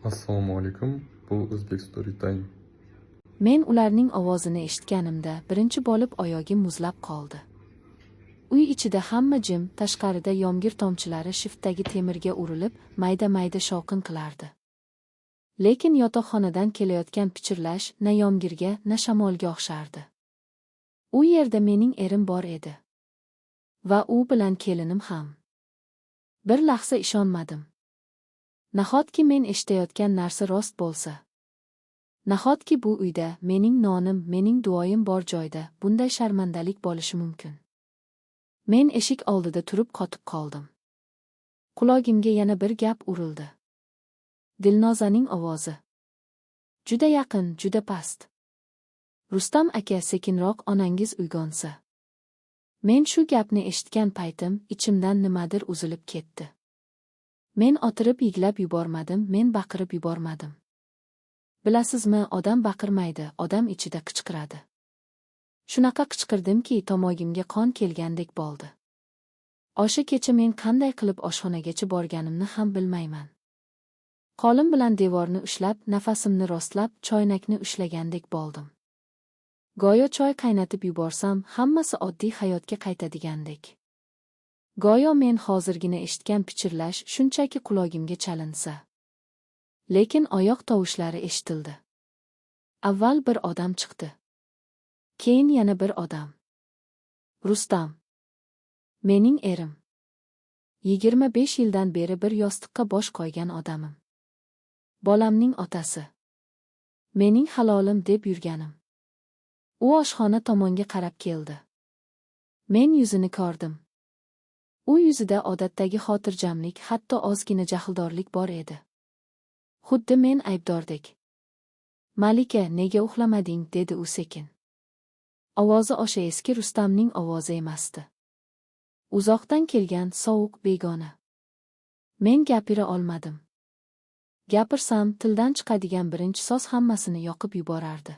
Assalomu alaykum, bu O'zbek Story Time. Men ularning ovozini eshitganimda birinchi bo'lib oyog'im muzlab qoldi. Uy ichida hamma jim, tashqarida yomg'ir tomchilari shiftdagi temirga urilib, mayda-mayda shovqin qilardi. Lekin yotoqxonadan kelayotgan pichirlash na yomg'irga, na shamolga o'xshardi. U yerda mening erim bor edi. Va u bilan kelinim ham. Bir lahza ishonmadim. Nahotki men eshitayotgan narsa rost bo'lsa? Nahotki bu uyda mening nonim, mening duoyim bor joyda bunday sharmandalik bo'lishi mumkin? Men eshik oldida turib qotib qoldim. Qulog'imga yana bir gap urildi. Dilnozaning ovozi. Juda yaqin, juda past. "Rustam aka, sekinroq, onangiz uyg'onsa." Men shu gapni eshitgan paytim ichimdan nimadir uzilib ketdi. Men otirib yiglab yubormadim, men baqirib yubormadim. Bilasizmi, odam baqirmaydi, odam ichida qichqiradi. Shunaqa qichqirdimki, tomog'imga qon kelgandek bo'ldi. O'sha kecha men qanday qilib oshxonagacha borganimni ham bilmayman. Qo'lim bilan devorni ushlab, nafasimni rostlab, choynakni ushlagandek bo'ldim. Go'yo choy qaynatib yuborsam, hammasi oddiy hayotga qaytadigandek. Go'yo men hozirgina eshitgan pichirlash shunchaki qulog'imga chalinsa. Lekin oyoq tovushlari eshitildi. Avval bir odam chiqdi. Keyin yana bir odam. Rustam. Mening erim. 25 yildan beri bir yostiqqa bosh qo'ygan odamim. Bolamning otasi. Mening halolim deb yurganim. U oshxona tomonga qarab keldi. Men yuzini ko'rdim. U yuzida odatdagi xotirjamlik, hatto ozgina jahldorlik bor edi. Xuddi men aybdordek. "Malika, nega uxlamading?" dedi u sekin. Ovozi o'sha eski Rustamning ovozi emasdi. Uzoqdan kelgan sovuq, begona. Men gapira olmadim. Gapirsam, tildan chiqadigan birinchi so'z hammasini yoqib yuborardi.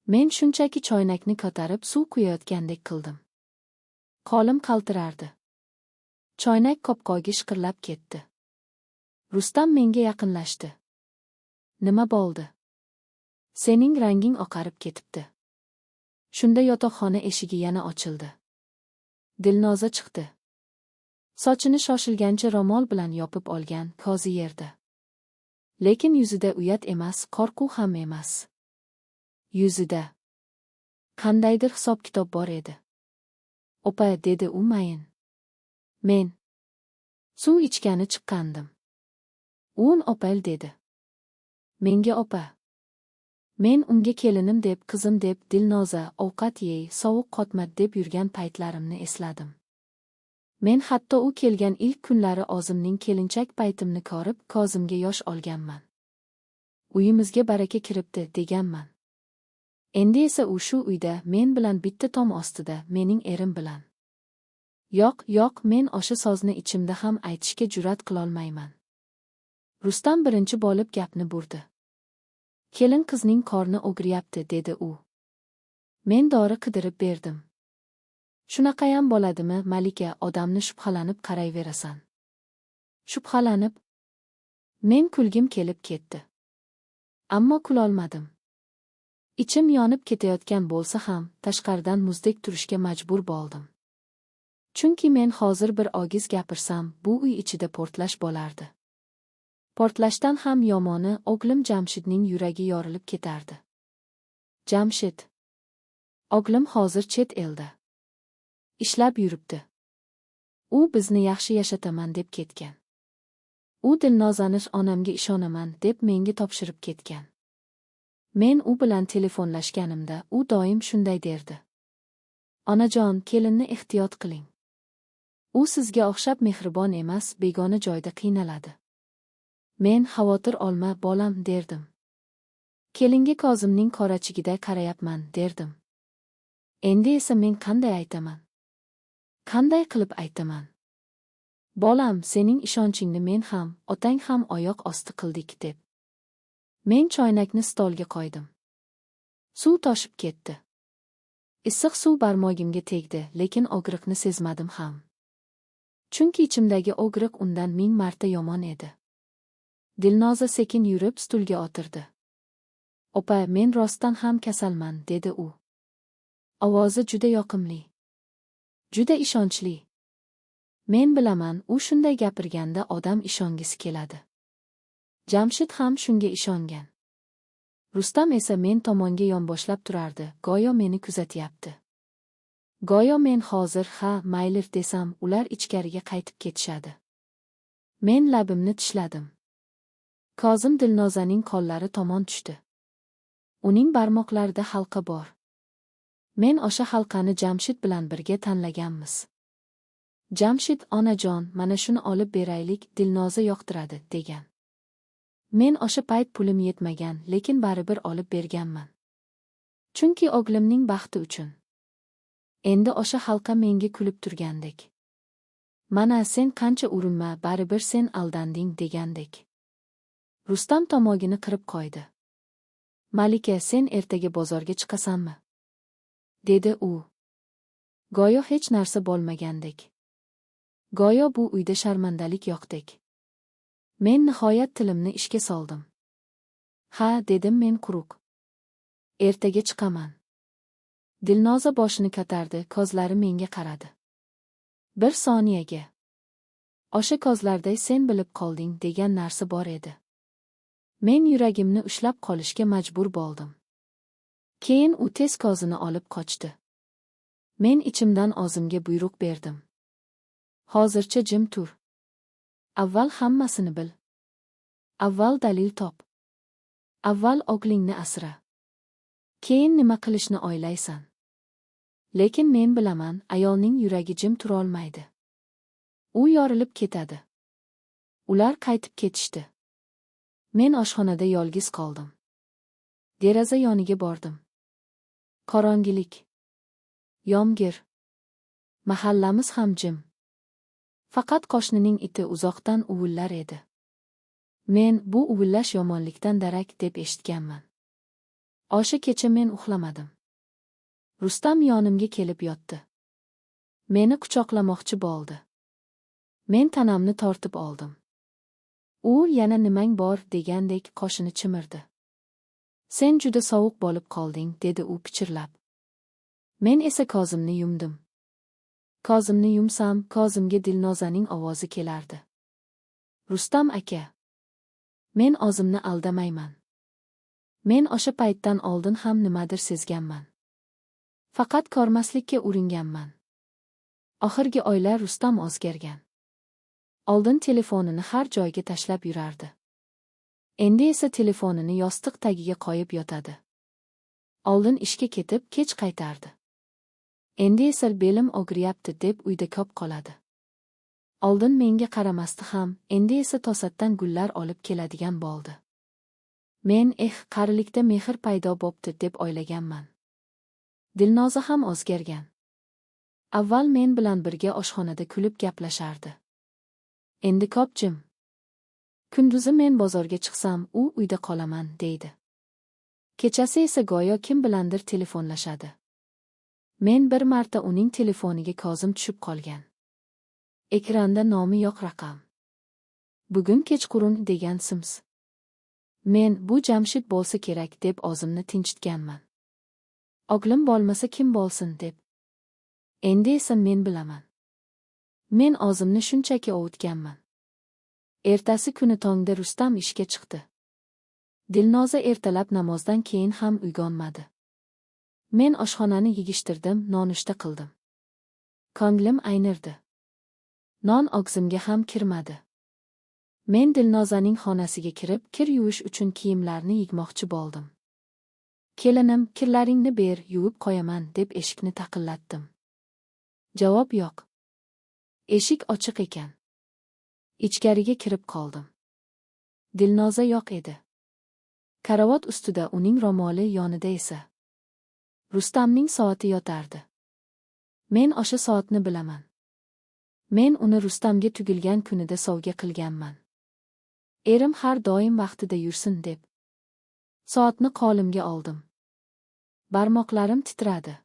Men shunchaki choynakni ko'tarib suv quyayotgandek qildim. Qo'lim qaltirardi. Choynak qopqog'i shiqirlab ketdi. Rustam menga yaqinlashdi. "Nima bo'ldi? Sening ranging oqarib ketibdi." Shunda yotoqxona eshigi yana ochildi. Dilnoza chiqdi. Sochini shoshilgancha ro'mol bilan yopib olgan, ko'zi yerda. Lekin yuzida uyat emas, qo'rquv ham emas. Yuzida qandaydir hisob-kitob bor edi. "Opa," dedi u mayin. "Men suv ichgani chiqqandim." Un opal dedi. Menga opa. Men unga kelinim deb, qizim deb, "Dilnoza, ovqat yey, sovuq qotma" deb yurgan paytlarimni esladim. Men hatto u kelgan ilk kunlari o'zimning kelinchak paytimni ko'rib, ko'zimga yosh olganman. "Uyimizga baraka kiribdi" deganman. Endi esa u shu uyda men bilan bitta tom ostida, mening erim bilan. Yo'q, yo'q, men o'sha so'zni ichimda ham aytishga jur'at qilolmayman. Rustam birinchi bo'lib gapni burdi. "Kelin qizning qorni og'riyapti," dedi u. "Men dori qidirib berdim." "Shunaqayam bo'ladimi, Malika, odamni shubhalanib qarayverasan." Shubhalanib? Men kulgim kelib ketdi. Ammo kulolmadim. Ichim yonib ketayotgan bo'lsa ham, tashqaridan muzdek turishga majbur bo'ldim. Chunki men hozir bir og'iz gapirsam, bu uy ichida portlash bo'lardi. Portlashdan ham yomoni, o'g'lim Jamshidning yuragi yorilib ketardi. Jamshid. O'g'lim hozir chet elda ishlab yuribdi. U bizni yaxshi yashataman deb ketgan. U Dilnozani onamga ishonaman deb menga topshirib ketgan. Men u bilan telefonlashganimda u doim shunday derdi: "Onajon, kelinni ehtiyot qiling. U sizga o'xshab mehribon emas, begona joyda qiynaladi." Men "Xavotir olma, bolam" derdim. "Kelinga ko'zimning qorachigiday qarayapman" derdim. Endi esa men qanday aytaman? Qanday qilib aytaman? "Bolam, sening ishonchingni men ham, otang ham oyoq osti qildik" deb. Men choynakni stolga qo'ydim. Suv toshib ketdi. Issiq suv barmog'imga tegdi, lekin og'riqni sezmadim ham. Chunki ichimdagi og'riq undan ming marta yomon edi. Dilnoza sekin yurib stulga o'tirdi. "Opa, men rostdan ham kasalman", dedi u. Ovozi juda yoqimli. Juda ishonchli. Men bilaman, u shunday gapirganda odam ishongisi keladi. Jamshid ham shunga ishongan. Rustam esa men tomonga yonboshlab turardi, go'yo meni kuzatyapti. Go'yo men hozir "Ha, mayli" desam, ular ichkariga qaytib ketishadi. Men labimni tishladim. Ko'zim Dilnozaning qo'llari tomon tushdi. Uning barmoqlarida halqa bor. Men o'sha halqani Jamshid bilan birga tanlaganmiz. Jamshid "Onajon, mana shuni olib beraylik, Dilnoza yoqtiradi", degan. Men o'sha payt pulim yetmagan, lekin baribir olib berganman. Chunki o'g'limning baxti uchun. Endi o'sha halqa menga kulib turgandek. Mana sen qancha urinma, baribir sen aldanding degandek. Rustam tomog'ini qirib qo'ydi. "Malika, sen ertaga bozorga chiqasanmi?" dedi u. Go'yo hech narsa bo'lmagandek. Go'yo bu uyda sharmandalik yo'qdek. Men nihoyat tilimni ishga soldim. "Ha", dedim men quruq. "Ertaga chiqaman." Dilnoza boshini ko'tardi, ko'zlari menga qaradi. Bir soniyaga. O'sha ko'zlarda "sen bilib qolding" degan narsa bor edi. Men yuragimni ushlab qolishga majbur bo'ldim. Keyin u tez ko'zini olib qochdi. Men ichimdan o'zimga buyruq berdim. Hozircha jim tur. Avval hammasini bil. Avval dalil top. Avval o'g'lingni asra. Keyin nima qilishni o'ylaysan. Lekin men bilaman, ayolning yuragi jim turolmaydi. U yorilib ketadi. Ular qaytib ketishdi. Men oshxonada yolg'iz qoldim. Deraza yoniga bordim. Qorong'ilik. Yomg'ir. Mahallamiz ham jim. Faqat qo'shnining iti uzoqdan uvillar edi. Men bu uvillash yomonlikdan darak deb eshitganman. O'sha kecha men uxlamadim. Rustam yonimga kelib yotdi. Meni quchoqlamoqchi bo'ldi. Men tanamni tortib oldim. U "Yana nimang bor?" degandek qoshini chimirdi. "Sen juda sovuq bo'lib qolding", dedi u pichirlab. Men esa ko'zimni yumdim. Ko'zimni yumsam, ko'zimga Dilnozaning ovozi kelardi. "Rustam aka. Men o'zimni aldamayman. Men o'sha paytdan oldin ham nimadir sezganman. Faqat ko'rmaslikka uringanman." Oxirgi oylar Rustam o'zgargan. Oldin telefonini har joyga tashlab yurardi. Endi esa telefonini yostiq tagiga qo'yib yotadi. Oldin ishga ketib, kech qaytardi. Endi esa "Belim og'riyapti" deb uyda ko'p qoladi. Oldin menga qaramasdi ham, endi esa to'satdan gullar olib keladigan bo'ldi. Men "Eh, qarilikda mehr paydo bo'pti" deb o'ylaganman. Dilnoza ham o'zgargan. Avval men bilan birga oshxonada kulib gaplashardi. Endi ko'p jim. Kunduzi men bozorga chiqsam, u "Uyda qolaman", deydi. Kechasi esa go'yo kim bilandir telefonlashadi. Men bir marta uning telefoniga ko'zim tushib qolgan. Ekranda nomi yo'q raqam. "Bugun kechqurun" degan SMS. Men "Bu Jamshid bo'lsa kerak" deb o'zimni tinchitganman. O'g'lim bo'lmasa kim bo'lsin deb. Endi esa men bilaman. Men o'zimni shunchaki ovutganman. Ertasi kuni tongda Rustam ishga chiqdi. Dilnoza ertalab namozdan keyin ham uyg'onmadi. Men oshxonani yig'ishtirdim, nonushta qildim. Ko'nglim aynirdi. Non og'zimga ham kirmadi. Men Dilnozaning xonasiga kirib, kir yuvish uchun kiyimlarni yig'moqchi bo'ldim. "Kelinim, kirlaringni ber, yuvib qo'yaman", deb eshikni taqillatdim. Javob yo'q. Eshik ochiq ekan. Ichkariga kirib qoldim. Dilnoza yo'q edi. Karavot ustida uning ro'moli yonida esa Rustamning soati yotardi. Men o'sha soatni bilaman. Men uni Rustamga tug'ilgan kunida sovg'a qilganman. Erim har doim vaqtida yursin deb. Soatni qo'limga oldim. Barmoqlarim titradi.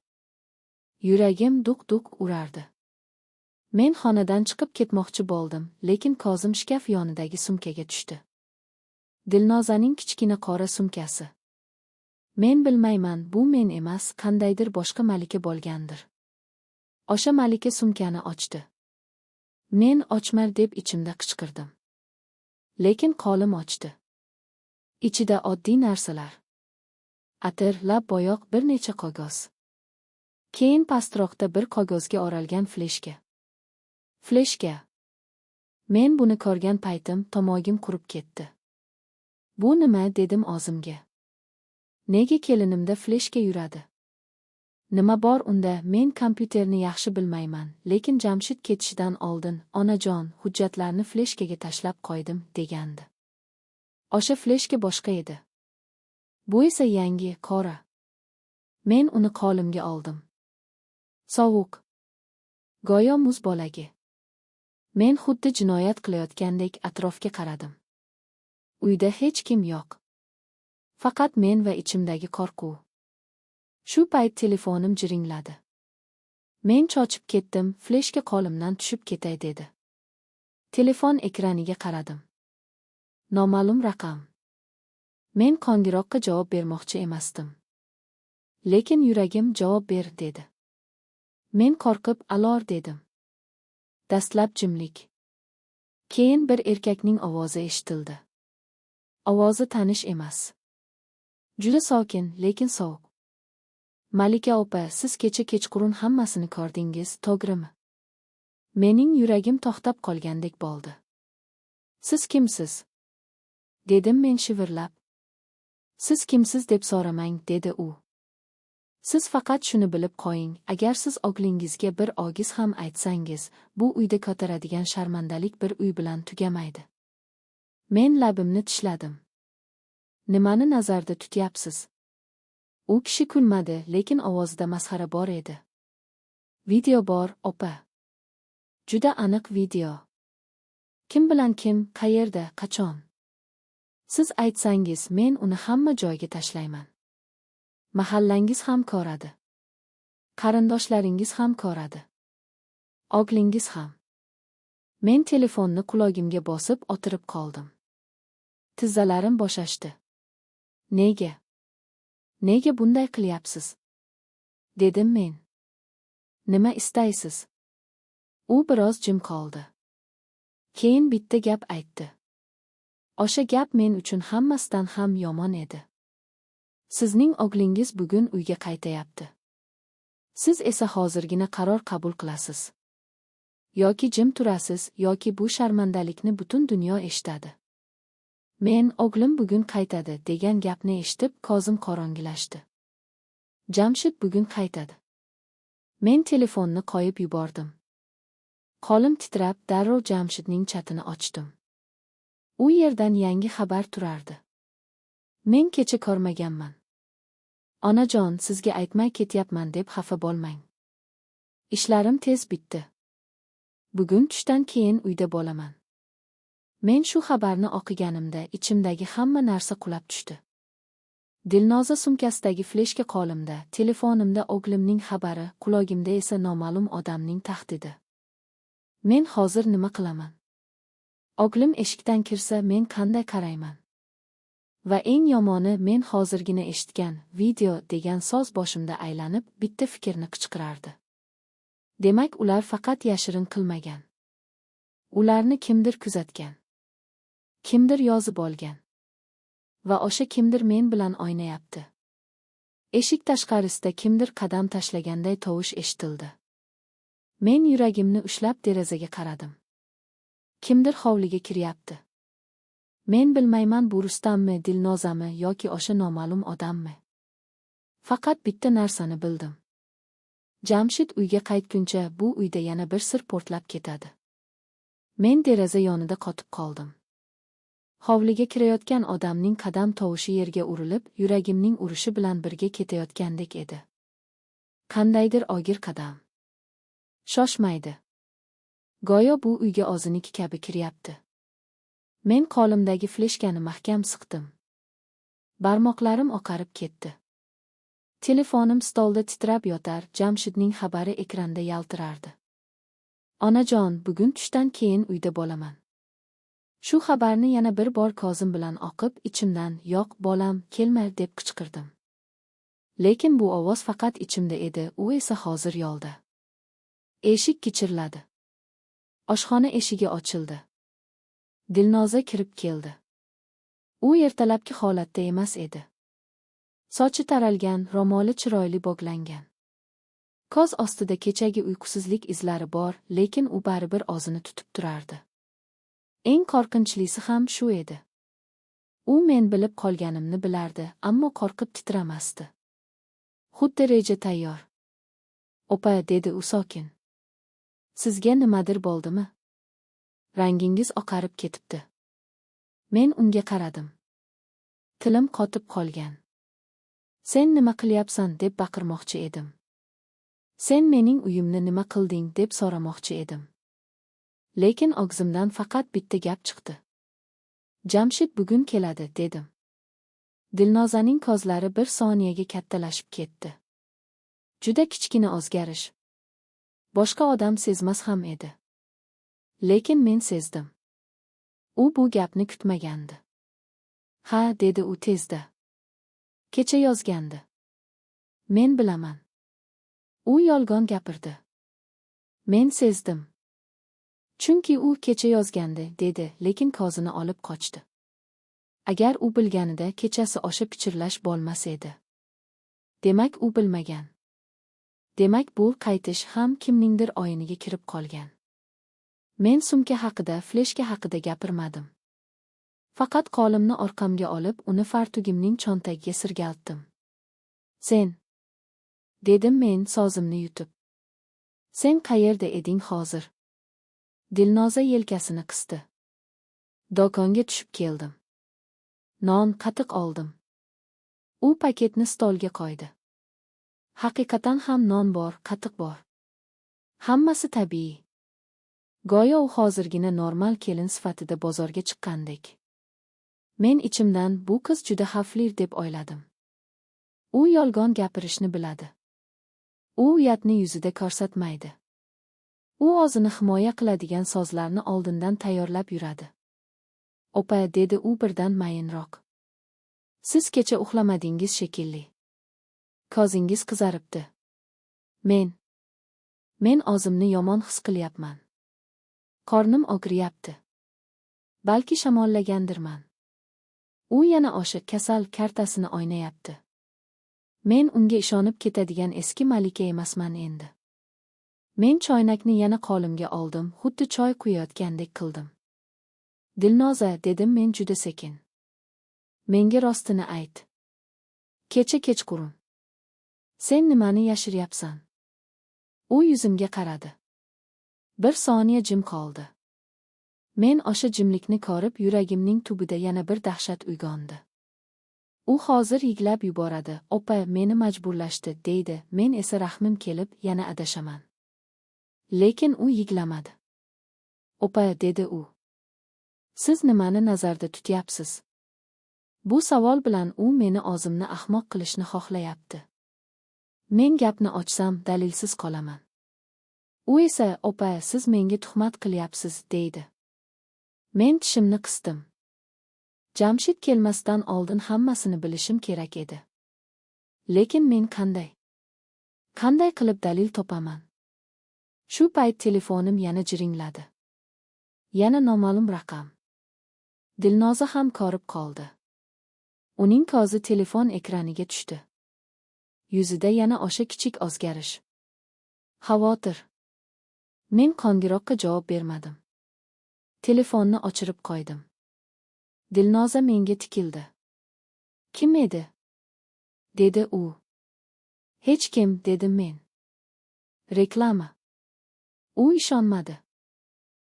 Yuragim duq-duq urardi. Men xonadan chiqib ketmoqchi bo'ldim, lekin ko'zim shkaf yonidagi sumkaga tushdi. Dilnozaning kichkina qora sumkasi. Men bilmayman, bu men emas, qandaydir boshqa malika bo'lgandir. O'sha malika sumkani ochdi. Men ochma deb ichimda qichqirdim. Lekin qo'lim ochdi. Ichida oddiy narsalar. Atir, lab bo'yoq, bir necha qog'oz. Keyin pastroqda bir qog'ozga o'ralgan fleshka. Fleshka. Men buni ko'rgan paytim tomog'im qurib ketdi. Bu nima, dedim o'zimga. Nega kelinimda fleshka yuradi? Nima bor unda? Men kompyuterni yaxshi bilmayman, lekin Jamshid ketishidan oldin, onajon, hujjatlarni fleshkaga tashlab qo'ydim, degandi. O'sha fleshka boshqa edi. Bu esa yangi, qora. Men uni qo'limga oldim. Sovuq. Go'yo muz bo'lagi. Men xuddi jinoyat qilayotgandek atrofga qaradim. Uyda hech kim yo'q. Faqat men va ichimdagi qo'rquv. Shu payt telefonim jiringladi. Men chochib ketdim, fleshka qo'limdan tushib ketay dedi. Telefon ekraniga qaradim. Noma'lum raqam. Men qo'ng'iroqqa javob bermoqchi emasdim. Lekin yuragim javob ber dedi. Men qo'rqib alo dedim. Dastlab jimlik. Keyin bir erkakning ovozi eshitildi. Ovozi tanish emas. Juda sokin, lekin sovuq. Malika opa, siz kecha kechqurun hammasini ko'rdingiz, to'g'rimi? Mening yuragim to'xtab qolgandek bo'ldi. Siz kimsiz? Dedim men shivirlab. Siz kimsiz deb so'ramang, dedi u. Siz faqat shuni bilib qo'ying, agar siz o'g'lingizga bir og'iz ham aytsangiz, bu uyda ko'taradigan sharmandalik bir uy bilan tugamaydi. Men labimni tishladim. Nimani nazarda tutyapsiz? U kishi kulmadi, lekin ovozida masxara bor edi. Video bor, opa. Juda aniq video. Kim bilan kim, qayerda, qachon? Siz aytsangiz, men uni hamma joyga tashlayman. Mahallangiz ham ko'radi. Qarindoshlaringiz ham ko'radi. O'g'lingiz ham. Men telefonni qulog'imga bosib o'tirib qoldim. Tizzalarim bo'shashdi. Nega? Nega bunday qilyapsiz? Dedim men. Nima istaysiz? U biroz jim qoldi. Keyin bitta gap aytdi. O'sha gap men uchun hammasidan ham yomon edi. Sizning o'g'lingiz bugun uyga qaytayapti. Siz esa hozirgina qaror qabul qilasiz. Yoki jim turasiz, yoki bu sharmandalikni butun dunyo eshitadi. Men o'g'lim bugun qaytadi degan gapni eshitib, ko'zim qorong'ilashdi. Jamshid bugun qaytadi. Men telefonni qo'yib yubordim. Qo'lim titrab, darrov Jamshidning chatini ochdim. U yerdan yangi xabar turardi. Men kecha ko'rmaganman. Onajon, sizga aytmay ketyapman deb xafa bo'lmang. Ishlarim tez bitdi. Bugun tushdan keyin uyda bo'laman. Men shu xabarni o'qiganimda ichimdagi hamma narsa qulab tushdi. Dilnoza sumkasidagi fleshka qo'limda, telefonimda o'g'limning xabari, qulog'imda esa noma'lum odamning tahdidi. Men hozir nima qilaman? O'g'lim eshikdan kirsa, men qanday qarayman? Va eng yomoni, men hozirgina eshitgan video degan so'z boshimda aylanib, bitta fikrni qichqirardi. Demak, ular faqat yashirin qilmagan. Ularni kimdir kuzatgan. Kimdir yozib olgan. Va o'sha kimdir men bilan o'ynayapti. Eshik tashqarisida kimdir qadam tashlaganday tovush eshitildi. Men yuragimni ushlab derazaga qaradim. Kimdir hovliga kiryapti. Men bilmayman bu Rustammi, Dilnozami yoki o'sha noma'lum odammi. Faqat bitta narsani bildim. Jamshid uyga qaytguncha bu uyda yana bir sir portlab ketadi. Men deraza yonida qotib qoldim. Hovliga kirayotgan odamning qadam tovushi yerga urilib, yuragimning urishi bilan birga ketayotgandek edi. Qandaydir og'ir qadam. Shoshmaydi. Go'yo bu uyga o'ziniki kabi kiryapti. Men qo'limdagi fleshkani mahkam siqdim. Barmoqlarim oqarib ketdi. Telefonim stolda titrab yotar, Jamshidning xabari ekranda yaltirardi. Onajon, bugun tushdan keyin uyda bo'laman. Shu xabarni yana bir bor kozim bilan oqib, ichimdan "Yo'q, bolam, kelma" deb qichqirdim. Lekin bu ovoz faqat ichimda edi, u esa hozir yo'lda. Eshik kichirladi. Oshxona eshigi ochildi. Dilnoza kirib keldi. U ertalabki holatda emas edi. Sochi taralgan, ro'moli chiroyli bog'langan. Ko'z ostida kechagi uyqusizlik izlari bor, lekin u baribir o'zini tutib turardi. Eng qo'rqinchlisi ham shu edi. U men bilib qolganimni bilardi, ammo qo'rqib titramasdi. Xuddi reja tayyor. "Opa," dedi u sokin. "Sizga nimadir bo'ldimi? Rangingiz oqarib ketibdi." Men unga qaradim. Tilim qotib qolgan. "Sen nima qilyapsan?" deb baqirmoqchi edim. "Sen mening uyimni nima qilding?" deb so'ramoqchi edim. Lekin og'zimdan faqat bitta gap chiqdi. "Jamshid bugun keladi," dedim. Dilnozaning ko'zlari bir soniyaga kattalashib ketdi. Juda kichkina o'zgarish. Boshqa odam sezmas ham edi. Lekin men sezdim. U bu gapni kutmagandi. "Ha," dedi u tezda. "Kecha yozgandi. Men bilaman." U yolg'on gapirdi. Men sezdim. Chunki u kecha yozgandi, dedi, lekin ko'zini olib qochdi. Agar u bilganida kechasi o'sha pichirlash bo'lmas edi. Demak, u bilmagan. Demak, bu qaytish ham kimningdir o'yiniga kirib qolgan. Men sumka haqida, fleshka haqida gapirmadim. Faqat qo'limni orqamga olib, uni fartugimning cho'ntagiga sirgaltdim. "Sen," dedim men so'zimni yutib. "Sen qayerda eding hozir?" Dilnoza yelkasini qisdi. "Do'konga tushib keldim. Non, qatiq oldim." U paketni stolga qo'ydi. Haqiqatan ham non bor, qatiq bor. Hammasi tabiiy. Go'yo u hozirgina normal kelin sifatida bozorga chiqqandek. Men ichimdan bu qiz juda xavfli deb o'yladim. U yolg'on gapirishni biladi. U uyatni yuzida ko'rsatmaydi. U o'zini himoya qiladigan so'zlarni oldindan tayyorlab yuradi. "Opa," dedi u birdan mayinroq. "Siz kecha uxlamadingiz shekilli. Ko'zingiz qizaribdi." Men o'zimni yomon his qilyapman. Qornim og'riyapti. Balki shamollagandirman." U yana o'sha kasal kartasini o'ynayapti. Men unga ishonib ketadigan eski Malika emasman endi. Men choynakni yana qo'limga oldim, xuddi choy quyayotgandek qildim. "Dilnoza," dedim men juda sekin. "Menga rostini ayt. Kecha kechqurun. Sen nimani yashiryapsan?" U yuzimga qaradi. Bir soniya jim qoldi. Men o'sha jimlikni ko'rib, yuragimning tubida yana bir dahshat uyg'ondi. U hozir yiglab yuboradi, "Opa, meni majburlashdi," deydi, men esa rahmim kelib, yana adashaman. Lekin u yiglamadi. "Opa," dedi u. "Siz nimani nazarda tutyapsiz?" Bu savol bilan u meni o'zimni ahmoq qilishni xohlayapti. Men gapni ochsam, dalilsiz qolaman. U esa, "Opa, siz menga tuhmat qilyapsiz," deydi. Men tishimni qisdim. Jamshid kelmasdan oldin hammasini bilishim kerak edi. Lekin men qanday? Qanday qilib dalil topaman? Shu payt telefonim yana jiringladi. Yana noma'lum raqam. Dilnoza ham ko'rib qoldi. Uning ko'zi telefon ekraniga tushdi. Yuzida yana o'sha kichik o'zgarish. Xavotir. Men qo'ng'iroqqa javob bermadim. Telefonni o'chirib qo'ydim. Dilnoza menga tikildi. "Kim edi?" dedi u. "Hech kim," dedim men. "Reklama." U ishonmadi.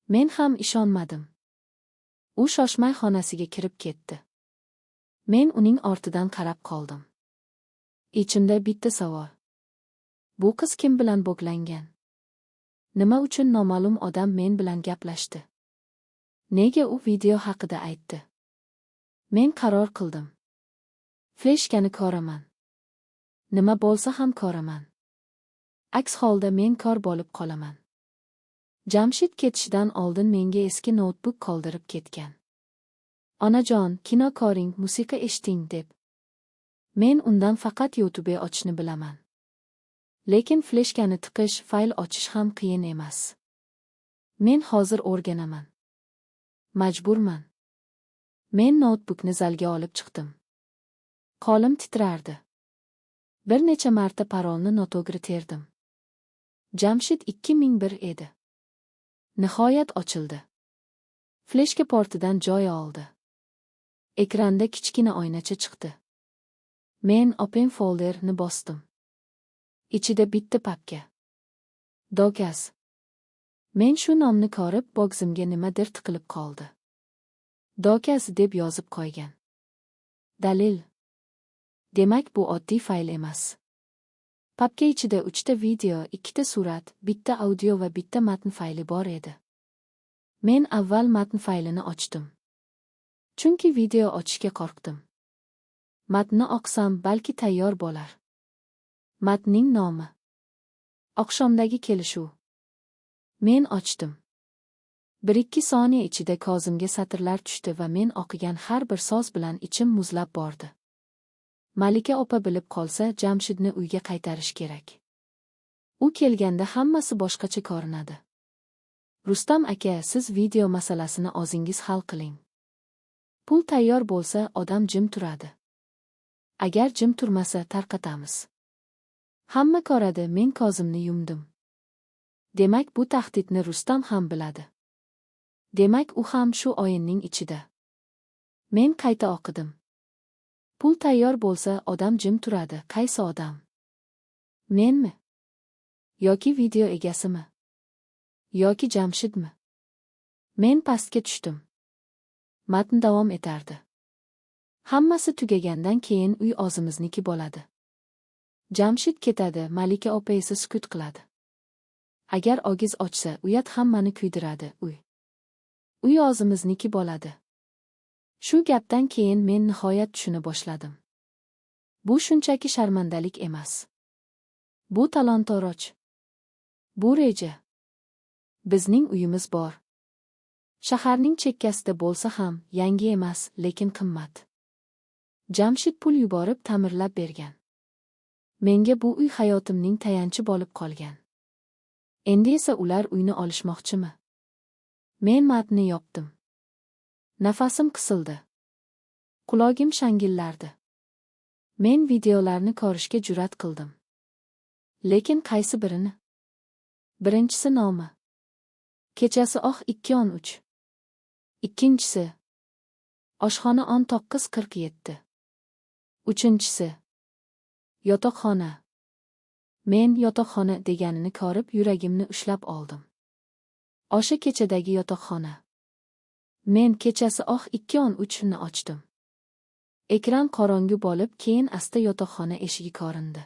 Men ham ishonmadim. U shoshmay xonasiga kirib ketdi. Men uning ortidan qarab qoldim. Ichimda bitta savol. Bu qiz kim bilan bog'langan? Nima uchun noma'lum odam men bilan gaplashdi? Nega u video haqida aytdi? Men qaror qildim. Fleshkani ko'raman. Nima bo'lsa ham ko'raman. Aks holda men kor bo'lib qolaman. Jamshid ketishidan oldin menga eski noutbuk qoldirib ketgan. Onajon, kino ko'ring, musiqa eshiting, deb. Men undan faqat YouTube ochishni bilaman. Lekin fleshkani tiqish, fayl ochish ham qiyin emas. Men hozir o'rganaman. Majburman. Men noutbukni zalga olib chiqdim. Qo'lim titrardi. Bir necha marta parolni noto'g'ri terdim. Jamshid 2001 edi. Nihoyat ochildi. Fleshka portidan joy oldi. Ekranda kichkina oynacha chiqdi. Men Open folder ni bosdim. Ichida bitta papka. Dokaz. Men shu nomni ko'rib, bo'g'zimga nimadir tiqilib qoldi. Dokaz deb yozib qo'ygan. Dalil. Demak, bu oddiy fayl emas. Papka ichida uchta video, ikkita surat, bitta audio va bitta matn fayli bor edi. Men avval matn faylini ochdim. Chunki video ochishga qo'rqdim. Matnni o'qisam, balki tayyor bo'lar. Matnning nomi: Oqshomdagi kelishuv. Men ochdim. 1-2 soniya ichida ko'zimga satrlar tushdi va men o'qigan har bir so'z bilan ichim muzlab bordi. Malika opa bilib qolsa, Jamshidni uyga qaytarish kerak. U kelganda hammasi boshqacha ko'rinadi. Rustam aka, siz video masalasini o'zingiz hal qiling. Pul tayyor bo'lsa, odam jim turadi. Agar jim turmasa, tarqatamiz. Hamma ko'radi, men ko'zimni yumdim. Demak, bu tahdidni Rustam ham biladi. Demak, u ham shu o'yinning ichida. Men qayta o'qidim. Pul tayyor bo'lsa, odam jim turadi. Qaysi odam? Menmi? Yoki video egasimi? Yoki Jamshidmi? Men pastga tushdim. Matn davom etardi. Hammasi tugagandan keyin uy o'zimizniki bo'ladi. Jamshid ketadi, Malika opa esa sukut qiladi. Agar og'iz ochsa, uyat hammani kuydiradi, uy. Uy o'zimizniki bo'ladi. Shu gapdan keyin men nihoyat tushuna boshladim. Bu shunchaki sharmandalik emas. Bu talon-toroj. Bu reja. Bizning uyimiz bor. Shaharning chekkasida bo'lsa ham, yangi emas, lekin qimmat. Jamshid pul yuborib ta'mirlab bergan. Menga bu uy hayotimning tayanchi bo'lib qolgan. Endi esa ular uyni olishmoqchimi? Men matnni yopdim. Nafasim qisildi. Qulog'im shangillardi. Men videolarni ko'rishga jur'at qildim. Lekin qaysi birini? Birinchisi nomi: Kechasi oq 2:13. Ikkinchisi: Oshxona 19:47. Uchinchisi: Yotoqxona. Men yotoqxona deganini ko'rib yuragimni ushlab oldim. O'sha kechadagi yotoqxona. Men kechasi oq 2:13 ni ochdim. Ekran qorong'u bo'lib, keyin asta yotoqxona eshigi ko'rindi.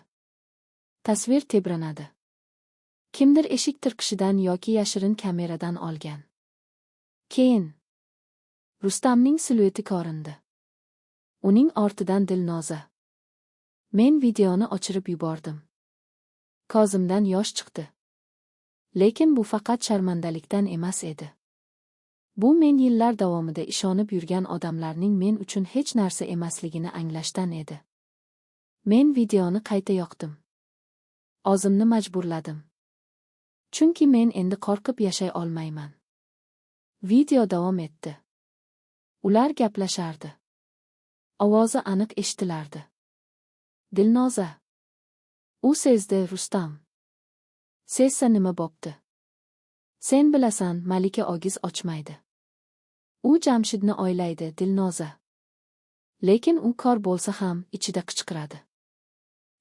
Tasvir tebranadi. Kimdir eshik tirqishidan yoki yashirin kameradan olgan. Keyin Rustamning silueti ko'rindi. Uning ortidan Dilnoza. Men videoni o'chirib yubordim. Ko'zimdan yosh chiqdi. Lekin bu faqat sharmandalikdan emas edi. Bu men yillar davomida ishonib yurgan odamlarning men uchun hech narsa emasligini anglashdan edi. Men videoni qayta yoqdim. O'zimni majburladim. Chunki men endi qo'rqib yashay olmayman. Video davom etdi. Ular gaplashardi. Ovozi aniq eshitilardi. Dilnoza. U sezdi, Rustam. Sezsa nima bo'pti? Sen bilasan, Malika og'iz ochmaydi. U Jamshidni o'ylaydi, Dilnoza. Lekin u ko'r bo'lsa ham, ichida qichqiradi.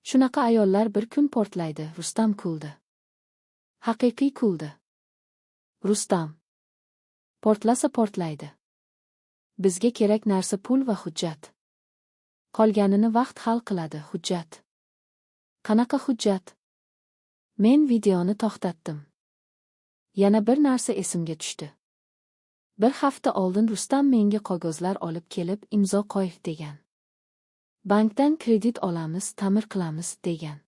Shunaqa ayollar bir kun portlaydi, Rustam kuldi. Haqiqiy kuldi. Rustam. Portlasa portlaydi. Bizga kerak narsa pul va hujjat. Qolganini vaqt hal qiladi, hujjat. Qanaqa hujjat? Men videoni to'xtatdim. Yana bir narsa esimga tushdi. Bir hafta oldin Rustam menga qog'ozlar olib kelib, imzo qo'y degan. Bankdan kredit olamiz, ta'mir qilamiz degan.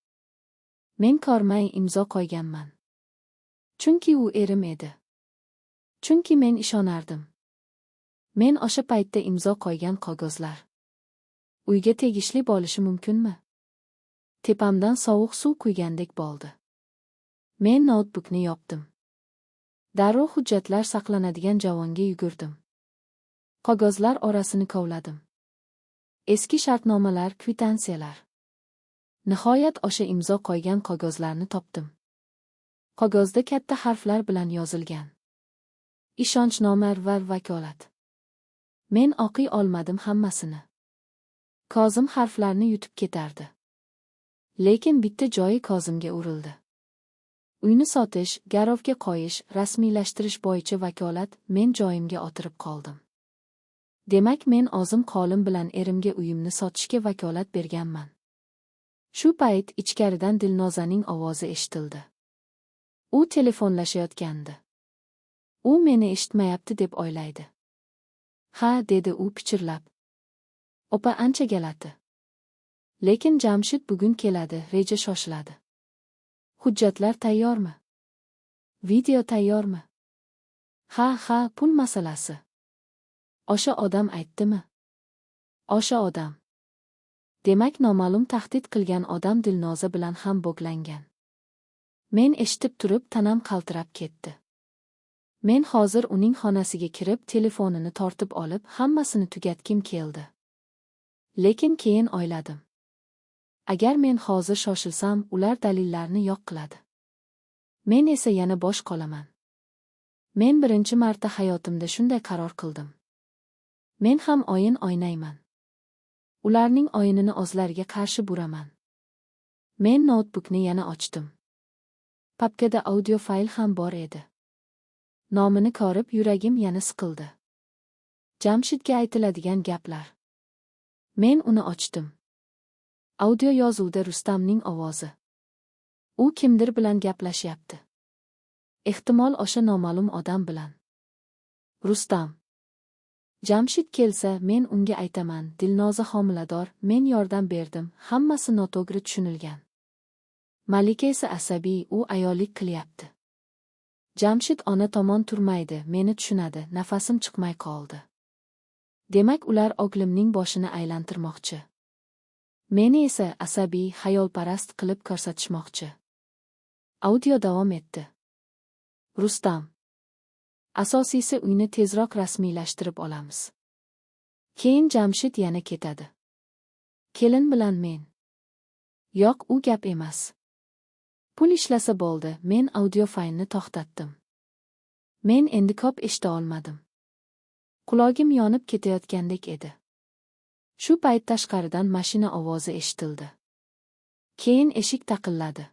Men ko'rmay imzo qo'yganman. Chunki u erim edi. Chunki men ishonardim. Men o'sha paytda imzo qo'ygan qog'ozlar uyga tegishli bo'lishi mumkinmi? Tepamdan sovuq suv quygandek bo'ldi. Men noutbukni yopdim. Darrov hujjatlar saqlanadigan javonga yugurdim. Qog'ozlar orasini kovladim. Eski shartnomalar, kvitansiyalar. Nihoyat o'sha imzo qo'ygan qog'ozlarni topdim. Qog'ozda katta harflar bilan yozilgan. Ishonchnoma va vakolat. Men o'qiy olmadim hammasini. Ko'zim harflarni yutib ketardi. Lekin bitta joyi ko'zimga urildi. Uyni sotish, garovga qo'yish, rasmiylashtirish bo'yicha vakolat. Men joyimga o'tirib qoldim. Demak, men o'zim qo'lim bilan erimga uyimni sotishga vakolat berganman. Shu payt ichkaridan Dilnozaning ovozi eshitildi. U telefonlashayotgandi. U meni eshitmayapti deb o'ylaydi. "Ha," dedi u pichirlab. "Opa ancha g'alati. Lekin Jamshid bugun keladi, reja shoshiladi. Hujjatlar tayyormi? Video tayyormi? Ha, pul masalasi. O'sha odam aytdimi?" O'sha odam. Demak, noma'lum tahdid qilgan odam Dilnoza bilan ham bog'langan. Men eshitib turib tanam qaltirab ketdi. Men hozir uning xonasiga kirib, telefonini tortib olib, hammasini tugatgim keldi. Lekin keyin o'yladim. Agar men hozir shoshilsam, ular dalillarni yo'q qiladi. Men esa yana bosh qolaman. Men birinchi marta hayotimda shunday qaror qildim. Men ham o'yin o'ynayman. Ularning o'yinini o'zlariga qarshi buraman. Men noutbukni yana ochdim. Papkada audio fayl ham bor edi. Nomini ko'rib yuragim yana siqildi. Jamshidga aytiladigan gaplar. Men uni ochdim. Audio yozuvda Rustamning ovozi. U kimdir bilan gaplashyapti. Ehtimol o'sha noma'lum odam bilan. Rustam. Jamshid kelsa, men unga aytaman, Dilnoza homilador, men yordam berdim, hammasi noto'g'ri tushunilgan. Malika esa asabiy, u ayollik qilyapti. Jamshid ona tomon turmaydi, meni tushunadi, nafasim chiqmay qoldi. Demak, ular o'g'limning boshini aylantirmoqchi. Meni esa asabiy, xayolparast qilib ko'rsatishmoqchi. Audio davom etdi. Rustam. Asosiysi uyni tezroq rasmiylashtirib olamiz. Keyin Jamshid yana ketadi. Kelin bilan men. Yo'q, u gap emas. Pul ishlasa bo'ldi, men audio faylni to'xtatdim. Men endi ko'p eshita olmadim. Qulog'im yonib ketayotgandek edi. Shu payt tashqaridan mashina ovozi eshitildi. Keyin eshik taqilladi.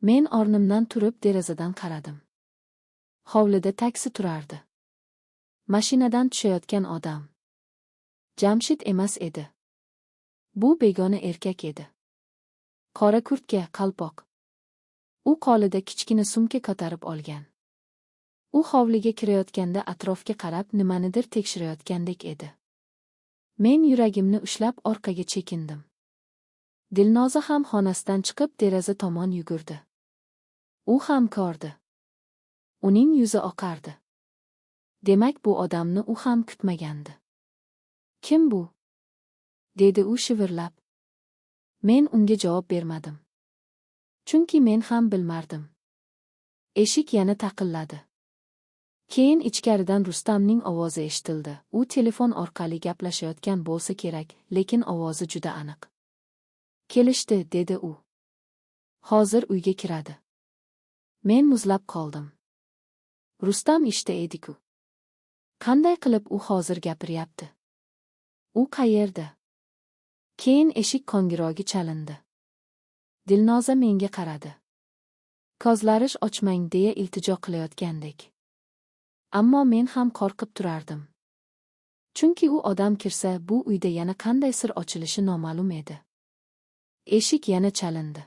Men o'rnimdan turib derazadan qaradim. Hovlida taksi turardi. Mashinadan tushayotgan odam Jamshid emas edi. Bu begona erkak edi. Qora kurtka, qalpoq. U qo'lida kichkina sumka ko'tarib olgan. U hovliga kirayotganda atrofga qarab nimanidir tekshirayotgandek edi. Men yuragimni ushlab orqaga chekindim. Dilnoza ham xonasidan chiqib deraza tomon yugurdi. U ham ko'rdi. Uning yuzi oqardi. Demak, bu odamni u ham kutmagandi. "Kim bu?" dedi u shivirlab. Men unga javob bermadim. Chunki men ham bilmardim. Eshik yana taqilladi. Keyin ichkaridan Rustamning ovozi eshitildi. U telefon orqali gaplashayotgan bo'lsa kerak, lekin ovozi juda aniq. "Kelishdi," dedi u. "Hozir uyga kiradi." Men muzlab qoldim. Rustam ishda edi-ku. Qanday qilib u hozir gapiryapti? U qayerda? Keyin eshik qo'ng'irog'i chalindi. Dilnoza menga qaradi. Ko'zlarish ochmang deya iltijo qilayotgandek. Ammo men ham qo'rqib turardim. Chunki u odam kirsa, bu uyda yana qanday sir ochilishi noma'lum edi. Eshik yana chalindi.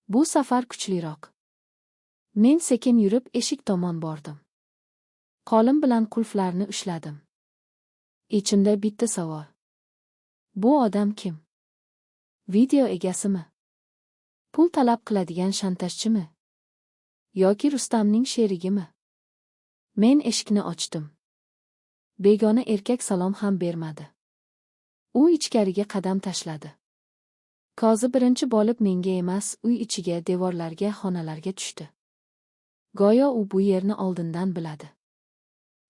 Bu safar kuchliroq. Men sekin yurib eshik tomon bordim. Qo'lim bilan qulflarni ushladim. Ichimda bitta savol. Bu odam kim? Video egasimi? Pul talab qiladigan shantajchimi? Yoki Rustamning sherigimi? Men eshikni ochdim. Begona erkak salom ham bermadi. U ichkariga qadam tashladi. Ko'zi birinchi bo'lib menga emas, uy ichiga, devorlarga, xonalarga tushdi. Go'yo u bu yerni oldindan biladi.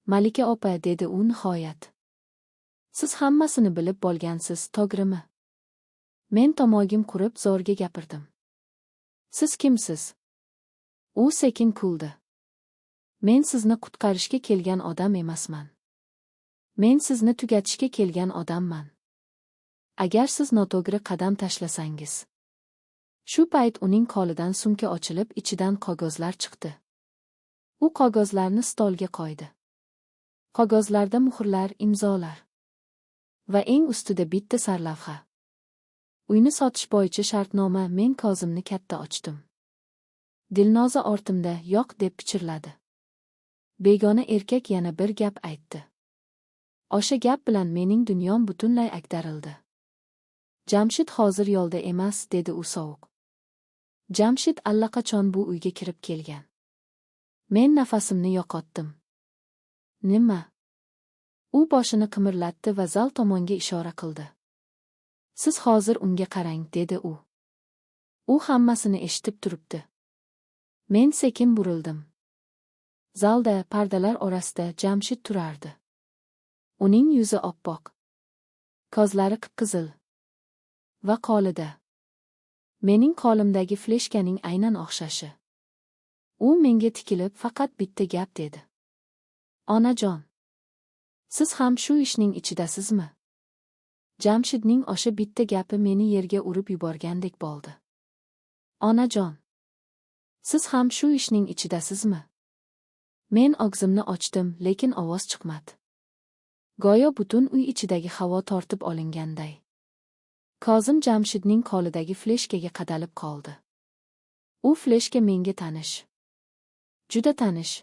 "Malika opa," dedi u nihoyat. "Siz hammasini bilib bo'lgansiz, to'g'rimi?" Men tomog'im qurib zo'rga gapirdim. "Siz kimsiz?" U sekin kuldi. "Men sizni qutqarishga kelgan odam emasman. Men sizni tugatishga kelgan odamman. Agar siz noto'g'ri qadam tashlasangiz." Shu payt uning qo'lidan sumka ochilib, ichidan qog'ozlar chiqdi. U qog'ozlarni stolga qo'ydi. Qog'ozlarda muhrlar, imzolar va eng ustida bitta sarlavha. "Uyni sotish bo'yicha shartnoma." Men ko'zimni katta ochdim. Dilnoza ortimda "Yo'q" deb pichirladi. Begona erkak yana bir gap aytdi. O'sha gap bilan mening dunyom butunlay ag'darildi. "Jamshid hozir yo'lda emas," dedi u sovuq. "Jamshid allaqachon bu uyga kirib kelgan." Men nafasimni yo'qotdim. "Nima?" U boshini qimirlatdi va zal tomonga ishora qildi. "Siz hozir unga qarang," dedi u. "U hammasini eshitib turibdi." Men sekin burildim. Zalda, pardalar orasida Jamshid turardi. Uning yuzi oppoq. Ko'zlari qip-qizil. Va qo'lida mening qo'limdagi fleshkaning aynan o'xshashi. U menga tikilib faqat bitta gap dedi. "Onajon. Siz ham shu ishning ichidasizmi?" Jamshidning o'sha bitta gapi meni yerga urib yuborgandek bo'ldi. "Onajon. Siz ham shu ishning ichidasizmi?" Men og'zimni ochdim, lekin ovoz chiqmadi. Go'yo butun uy ichidagi havo tortib olinganday. Ko'zim Jamshidning qo'lidagi fleshkaga qadalib qoldi. U fleshka menga tanish. Juda tanish.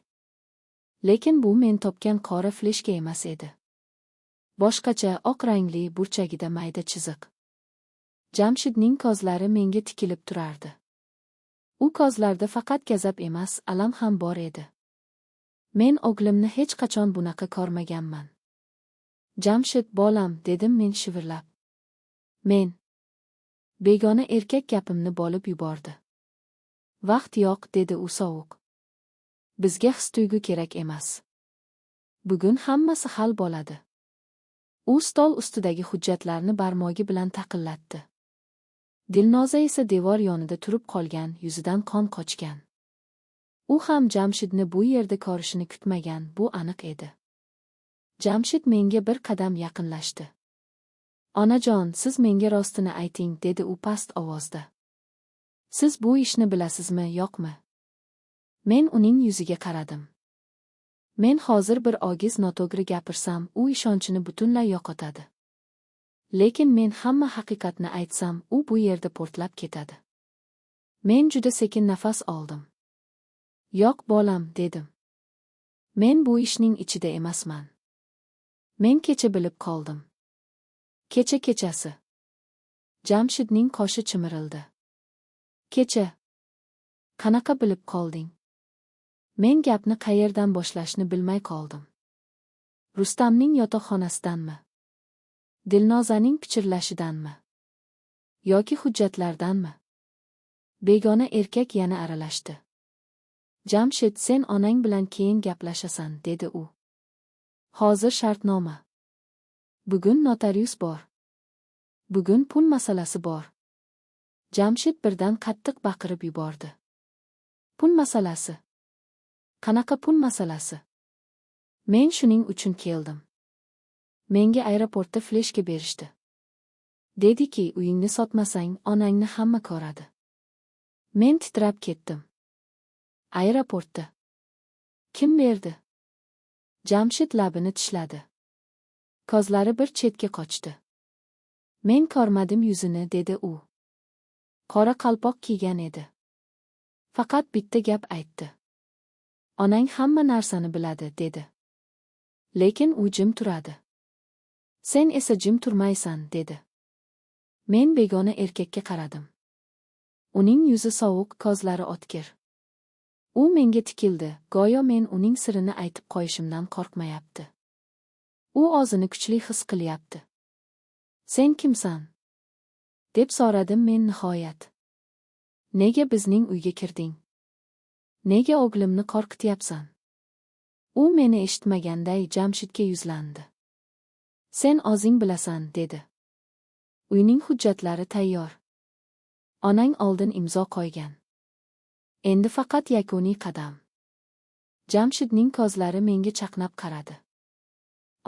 Lekin bu men topgan qora fleshka emas edi. Boshqacha, oq rangli, burchagida mayda chiziq. Jamshidning ko'zlari menga tikilib turardi. U ko'zlarda faqat g'azab emas, alam ham bor edi. Men o'g'limni hech qachon bunaqa ko'rmaganman. "Jamshid, bolam," dedim men shivirlab. "Men..." Begona erkak gapimni bo'lib yubordi. "Vaqt yo'q," dedi u sovuq. "Bizga his-tuyg'u kerak emas. Bugun hammasi hal bo'ladi." U stol ustidagi hujjatlarni barmog'i bilan taqillatdi. Dilnoza esa devor yonida turib qolgan, yuzidan qon qochgan. U ham Jamshidni bu yerda ko'rishini kutmagan, bu aniq edi. Jamshid menga bir qadam yaqinlashdi. "Onajon, siz menga rostini ayting," dedi u past ovozda. "Siz bu ishni bilasizmi, yo'qmi?" Men uning yuziga qaradim. Men hozir bir og'iz noto'g'ri gapirsam, u ishonchini butunlay yo'qotadi. Lekin men hamma haqiqatni aytsam, u bu yerda portlab ketadi. Men juda sekin nafas oldim. "Yo'q, bolam," dedim. "Men bu ishning ichida emasman. Men kecha bilib qoldim. Kecha kechasi." Jamshidning qoshi chimirildi. "Kecha? Qanaqa bilib qolding?" Men gapni qayerdan boshlashni bilmay qoldim. Rustamning yotoqxonasidanmi? Dilnozaning pichirlashidanmi? Yoki hujjatlardanmi? Begona erkak yana aralashdi. "Jamshid, sen onang bilan keyin gaplashasan," dedi u. "Hozir shartnoma. Bugun notarius bor. Bugun pul masalasi bor." Jamshid birdan qattiq baqirib yubordi. "Pul masalasi? Qanaqa pul masalasi? Men shuning uchun keldim. Menga aeroportda fleshka berishdi. Dediki, uyingni sotmasang, onangni hamma ko'radi." Men titrab ketdim. "Aeroportda? Kim berdi?" Jamshid labini tishladi. Ko'zlari bir chetga qochdi. "Men ko'rmadim yuzini," dedi u. "Qora qalpoq kiygan edi. Faqat bitta gap aytdi. Onang hamma narsani biladi, dedi. Lekin u jim turadi. Sen esa jim turmaysan, dedi." Men begona erkakka qaradim. Uning yuzi sovuq, ko'zlari o'tkir. U menga tikildi, go'yo men uning sirini aytib qo'yishimdan qo'rqmayapti. U o'zini kuchli his qilyapti. Sen kimsan? Deb so'radim men nihoyat. Nega bizning uyga kirding? Nega o'g'limni qo'rqityapsan? U meni eshitmaganday Jamshidga yuzlandi. Sen o'zing bilasan, dedi. Uyning hujjatlari tayyor. Onang oldin imzo qo'ygan. Endi faqat yakuniy qadam. Jamshidning ko'zlari menga chaqnab qaradi.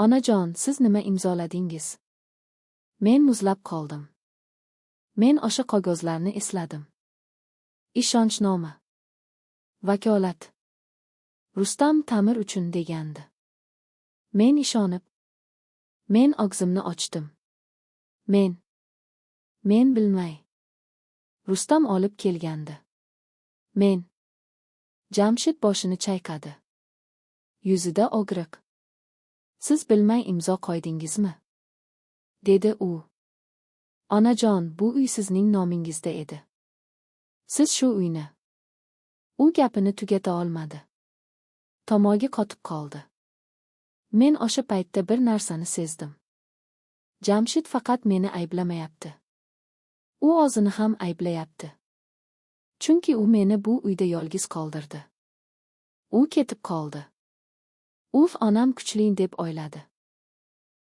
Onajon, siz nima imzoladingiz? Men muzlab qoldim. Men o'sha qog'ozlarni esladim. Ishonchnoma. Vakolat. Rustam Tamir uchun degandi. Men ishonib, men og'zimni ochdim. Men bilmay. Rustam olib kelgandi. Men. Jamshid boshini chayqadi. Yuzida og'riq. Siz bilmay imzo qo'ydingizmi? Dedi u. Onajon, bu uy sizning nomingizda edi. Siz shu uyni. U gapini tugata olmadi. Tomog'i qotib qoldi. Men o'sha paytda bir narsani sezdim. Jamshid faqat meni ayblamayapti. U o'zini ham ayblayapti. Chunki u meni bu uyda yolg'iz qoldirdi. U ketib qoldi. Uf, onam kuchli deb o'yladi.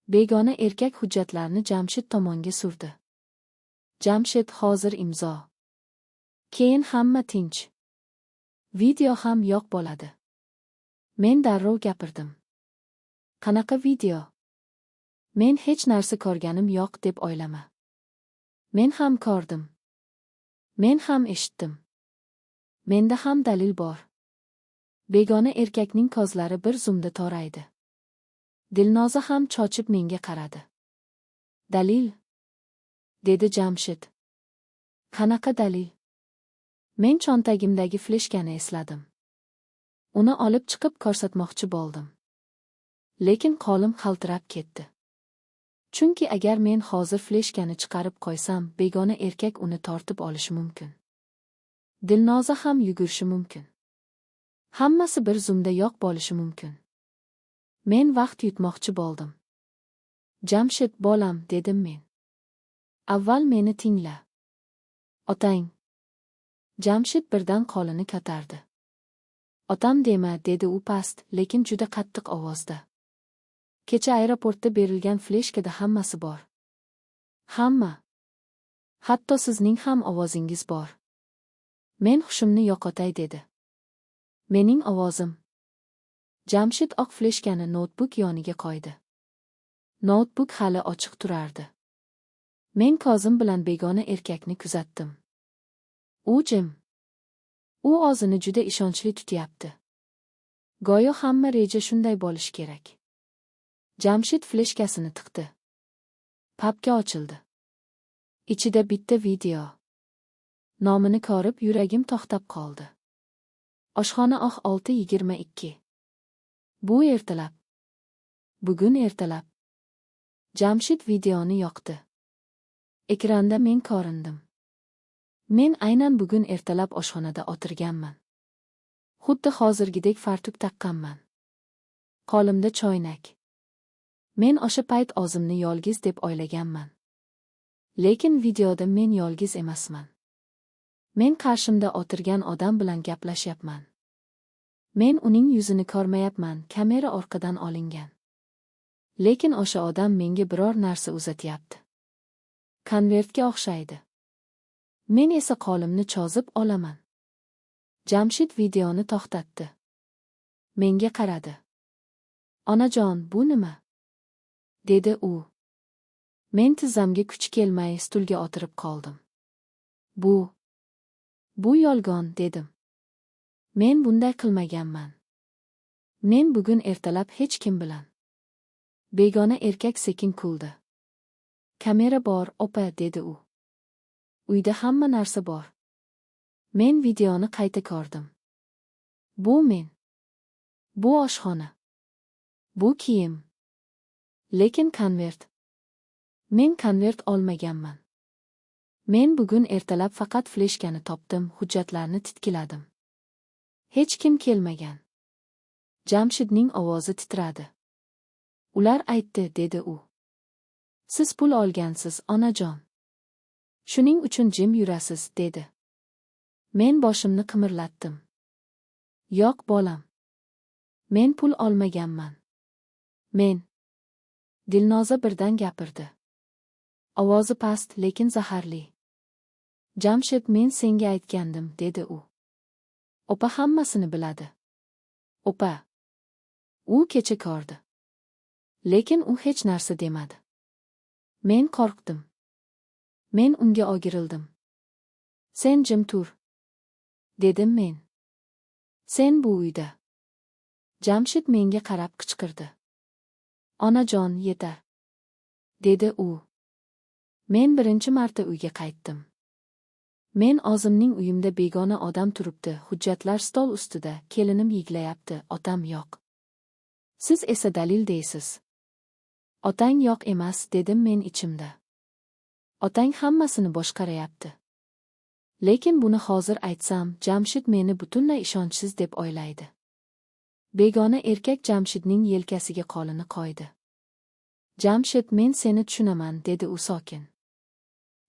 Begona erkak hujjatlarni Jamshid tomonga surdi. Jamshid, hozir imzo. Keyin hamma tinch. Video ham yo'q bo'ladi. Men darrov gapirdim. Qanaqa video? Men hech narsa ko'rganim yo'q deb o'ylama. Men ham ko'rdim. Men ham eshitdim. Menda ham dalil bor. Begona erkakning ko'zlari bir zumda toraydi. Dilnoza ham chochib menga qaradi. Dalil? Dedi Jamshid. Qanaqa dalil? Men chontagimdagi fleshkani esladim. Uni olib chiqib ko'rsatmoqchi bo'ldim. Lekin qo'lim qaltirab ketdi. Chunki agar men hozir fleshkani chiqarib qo'ysam, begona erkak uni tortib olishi mumkin. Dilnoza ham yugurishi mumkin. Hammasi bir zumda yo'q bo'lishi mumkin. Men vaqt yutmoqchi bo'ldim. Jamshid, bolam, dedim men. Avval meni tingla. Otang. Jamshid birdan qo'lini ko'tardi. Otam dema, dedi u past, lekin juda qattiq ovozda. Kecha aeroportda berilgan fleshkada hammasi bor. Hamma. Hatto sizning ham ovozingiz bor. Men hushimni yo'qotay dedi. Mening ovozim. Jamshid oq fleshkani noutbuk yoniga qo'ydi. Noutbuk hali ochiq turardi. Men ko'zim bilan begona erkakni kuzatdim. U jim. U o'zini juda ishonchli tutyapti. Go'yo hamma reja shunday bo'lishi kerak. Jamshid fleshkasini tiqdi. Papka ochildi. Ichida bitta video. Nomini ko'rib yuragim to'xtab qoldi. Oshxona oq 6:22. Bu ertalab. Bugun ertalab. Jamshid videoni yoqdi. Ekranda men ko'rindim. Men aynan bugun ertalab oshxonada o'tirganman. Xuddi hozirgidek fartuk taqqanman. Qo'limda choynak. Men o'sha payt o'zimni yolg'iz deb o'ylaganman. Lekin videoda men yolg'iz emasman. Men qarshimda o'tirgan odam bilan gaplashyapman. Men uning yuzini ko'rmayapman, kamera orqadan olingan. Lekin o'sha odam menga biror narsa uzatyapti. Konvertga o'xshaydi. Men esa qo'limni cho'zib olaman. Jamshid videoni to'xtatdi. Menga qaradi. Onajon, bu nima? Dedi u. Men tizzamga kuch kelmay stulga o'tirib qoldim. Bu yolg'on, dedim. Men bunday qilmaganman. Men bugun ertalab hech kim bilan. Begona erkak sekin kuldi. Kamera bor, opa, dedi u. Uyda hamma narsa bor. Men videoni qayta ko'rdim. Bu men. Bu oshxona. Bu kiyim. Lekin konvert. Men konvert olmaganman. Men bugun ertalab faqat fleshkani topdim, hujjatlarni titkiladim. Hech kim kelmagan. Jamshidning ovozi titradi. Ular aytdi, dedi u. Siz pul olgansiz, onajon. Shuning uchun jim yurasiz, dedi. Men boshimni qimirlatdim. Yo'q, bolam. Men pul olmaganman. Men. Dilnoza birdan gapirdi. Ovozi past, lekin zaharli. Jamshid, men senga aytgandim, dedi u. Opa hammasini biladi. Opa. U kecha ko'rdi. Lekin u hech narsa demadi. Men qo'rqdim. Men unga o'girildim. Sen jim tur. Dedim men. Sen bu uyda. Jamshid menga qarab qichqirdi. Onajon, yetar. Dedi u. Men birinchi marta uyga qaytdim. Men o'zimning uyimda begona odam turibdi, hujjatlar stol ustida, kelinim yig'layapti, otam yo'q. Siz esa dalil deysiz. Otang yo'q emas, dedim men ichimda. Otang hammasini boshqaryapti. Lekin buni hozir aytsam, Jamshid meni butunlay ishonchsiz deb o'ylaydi. Begona erkak Jamshidning yelkasiga qo'lini qo'ydi. Jamshid, men seni tushunaman, dedi u sokin.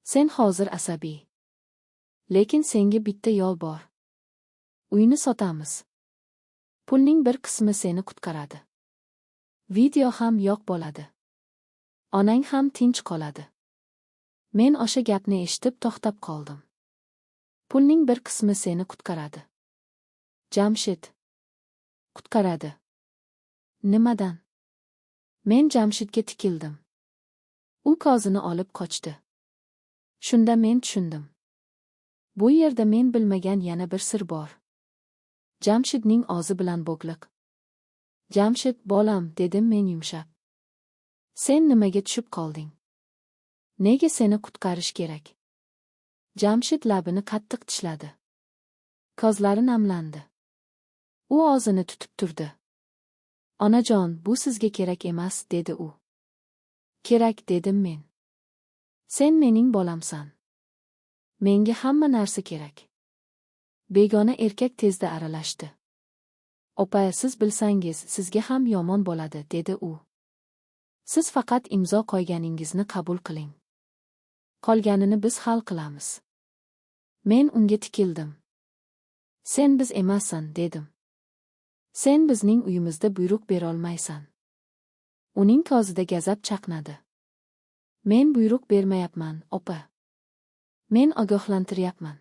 Sen hozir asabiy. Lekin senga bitta yo'l bor. Uyni sotamiz. Pulning bir qismi seni qutqaradi. Video ham yo'q bo'ladi. Onang ham tinch qoladi. Men o'sha gapni eshitib to'xtab qoldim. Pulning bir qismi seni qutqaradi. Jamshid. Qutqaradi. Nimadan? Men Jamshidga tikildim. U ko'zini olib qochdi. Shunda men tushundim. Bu yerda men bilmagan yana bir sir bor. Jamshidning o'zi bilan bog'liq. Jamshid, bolam, dedim men yumshab. Sen nimaga tushib qolding? Nega seni qutqarish kerak? Jamshid labini qattiq tishladi. Ko'zlari namlandi. U o'zini tutib turdi. Onajon, bu sizga kerak emas, dedi u. Kerak, dedim men. Sen mening bolamsan. Menga hamma narsa kerak. Begona erkak tezda aralashdi. Opa, siz bilsangiz, sizga ham yomon bo'ladi, dedi u. Siz faqat imzo qo'yganingizni qabul qiling. Qolganini biz hal qilamiz. Men unga tikildim. Sen biz emassan, dedim. Sen bizning uyimizda buyruq berolmaysan. Uning ko'zida g'azab chaqnadi. Men buyruq bermayapman, opa. Men ogohlantiryapman.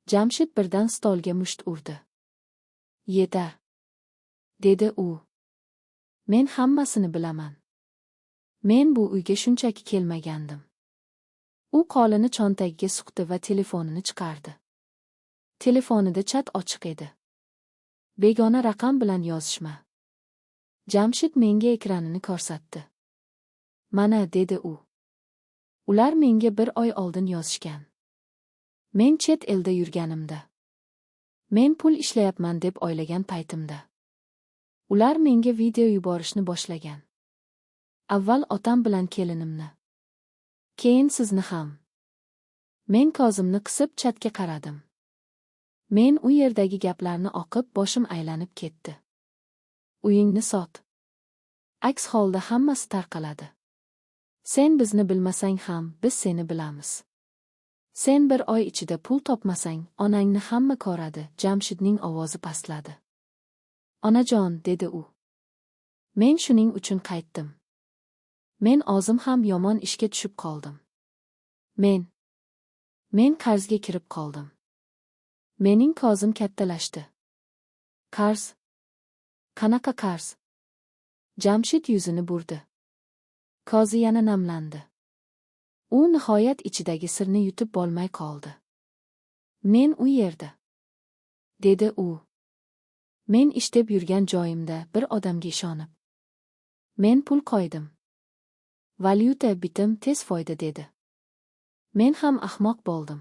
Jamshid birdan stolga musht urdi. Yetar. Dedi u. Men hammasini bilaman. Men bu uyga shunchaki kelmagandim. U qo'lini cho'ntagiga suqdi va telefonini chiqardi. Telefonida chat ochiq edi. Begona raqam bilan yozishma. Jamshid menga ekranini ko'rsatdi. Mana, dedi u. Ular menga bir oy oldin yozishgan. Men chet elda yurganimda. Men pul ishlayapman deb o'ylagan paytimda. Ular menga video yuborishni boshlagan. Avval otam bilan kelinimni. Keyin sizni ham. Men ko'zimni qisib chatga qaradim. Men u yerdagi gaplarni o'qib boshim aylanib ketdi. Uyingni sot. Aks holda hammasi tarqaladi. Sen bizni bilmasang ham, biz seni bilamiz. Sen bir oy ichida pul topmasang, onangni hamma ko'radi, Jamshidning ovozi pastladi. Onajon, dedi u. Men shuning uchun qaytdim. Men o'zim ham yomon ishga tushib qoldim. Men qarzga kirib qoldim. Mening ko'zim kattalashdi. Qarz? Qanaqa qarz? Jamshid yuzini burdi. Ko'zi yana namlandi. U nihoyat ichidagi sirni yutib bo'lmay qoldi. Men u yerda. Dedi u. Men ishlab yurgan joyimda bir odamga ishonib. Men pul qo'ydim. Valyuta bitim tez foyda dedi. Men ham ahmoq bo'ldim.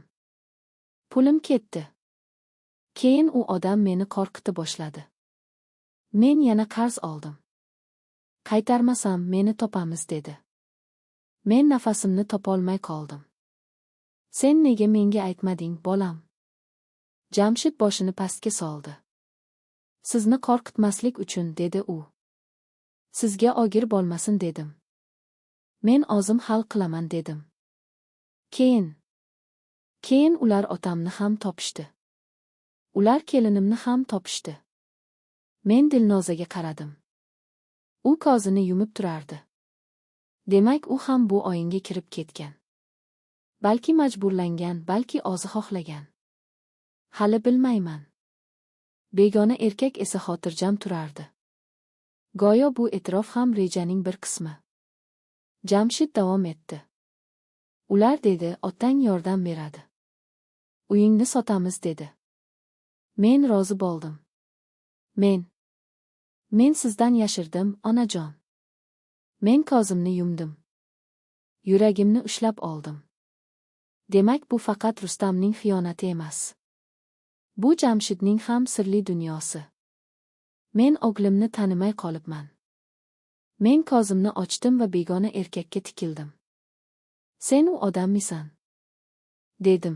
Pulim ketdi. Keyin u odam meni qo'rqita boshladi. Men yana qarz oldim. Qaytarmasam meni topamiz dedi. Men nafasimni topolmay qoldim. Sen nega menga aytmading, bolam? Jamshid boshini pastga soldi. Sizni qo'rqitmaslik uchun, dedi u. Sizga og'ir bo'lmasin dedim. Men o'zim hal qilaman dedim. Keyin ular otamni ham topishdi. Ular kelinimni ham topishdi. Men Dilnozaga qaradim. U ko'zini yumib turardi. Demak, u ham bu o'yinga kirib ketgan. Balki majburlangan, balki o'zi xohlagan. Hali bilmayman. Begona erkak esa xotirjam turardi. Go'yo bu e'tirof ham rejaning bir qismi. Jamshid davom etdi. Ular dedi, otang yordam beradi. Uyingni sotamiz dedi. Men rozi bo'ldim. Men sizdan yashirdim, onajon. Men ko'zimni yumdim. Yuragimni ushlab oldim. Demak, bu faqat Rustamning xiyonati emas. Bu Jamshidning ham sirli dunyosi. Men o'g'limni tanimay qolibman. Men ko'zimni ochdim va begona erkakka tikildim. Sen u odammisan? Dedim.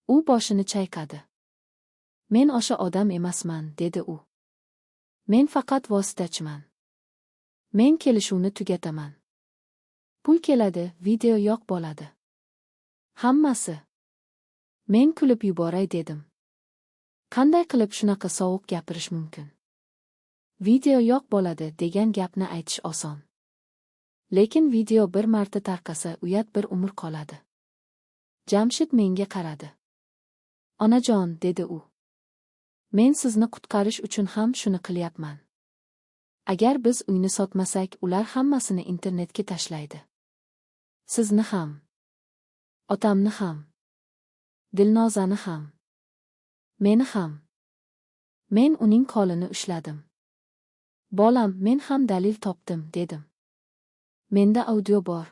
U boshini chayqadi. Men o'sha odam emasman, dedi u. Men faqat vositachiman. Men kelishuvni tugataman. Pul keladi, video yo'q bo'ladi. Hammasi. Men kulib yuboray dedim. Qanday qilib shunaqa sovuq gapirish mumkin? Video yo'q bo'ladi degan gapni aytish oson. Lekin video bir marta tarqasa, uyat bir umr qoladi. Jamshid menga qaradi. Onajon, dedi u. Men sizni qutqarish uchun ham shuni qilyapman. Agar biz uyni sotmasak, ular hammasini internetga tashlaydi. Sizni ham. Otamni ham. Dilnozani ham. Meni ham. Men uning qo'lini ushladim. Bolam, men ham dalil topdim, dedim. Menda audio bor.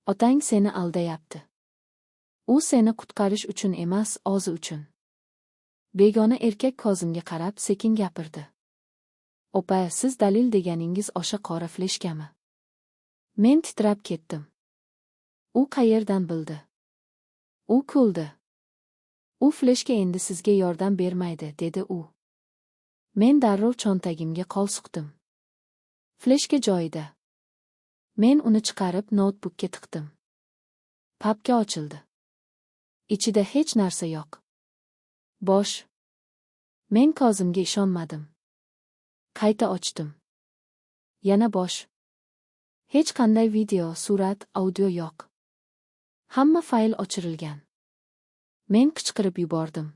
Otang seni aldayapti. U seni qutqarish uchun emas, o'zi uchun. Begona erkak ko'zimga qarab sekin gapirdi. Opa, siz dalil deganingiz o'sha qora fleshkami? Men titrab ketdim. U qayerdan bildi? U kuldi. U fleshka endi sizga yordam bermaydi, dedi u. Men darrov cho'ntagimga qo'l suqdim. Fleshka joyida. Men uni chiqarib noutbukka tiqdim. Papka ochildi. Ichida hech narsa yo'q. Bo'sh. Men ko'zimga ishonmadim. Qayta ochdim. Yana bo'sh. Hech qanday video, surat, audio yo'q. Hamma fayl o'chirilgan. Men qichqirib yubordim.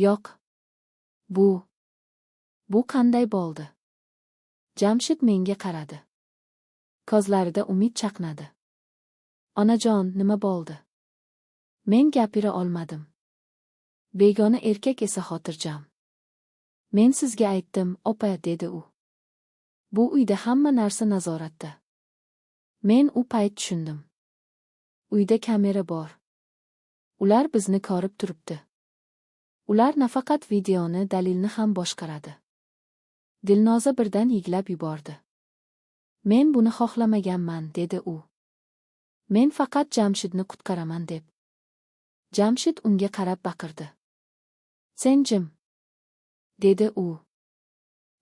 Yo'q. Bu qanday bo'ldi? Jamshid menga qaradi. Ko'zlarida umid chaqnadi. Onajon, nima bo'ldi? Men gapira olmadim. Begona erkak esa xotirjam. Men sizga aytdim, opa, dedi u. Bu uyda hamma narsa nazoratda. Men u payt tushundim. Uyda kamera bor. Ular bizni ko'rib turibdi. Ular nafaqat videoni, dalilni ham boshqaradi. Dilnoza birdan yig'lab yubordi. Men buni xohlamaganman, dedi u. Men faqat Jamshidni qutqaraman deb. Jamshid unga qarab baqirdi. Sen jim, dedi u.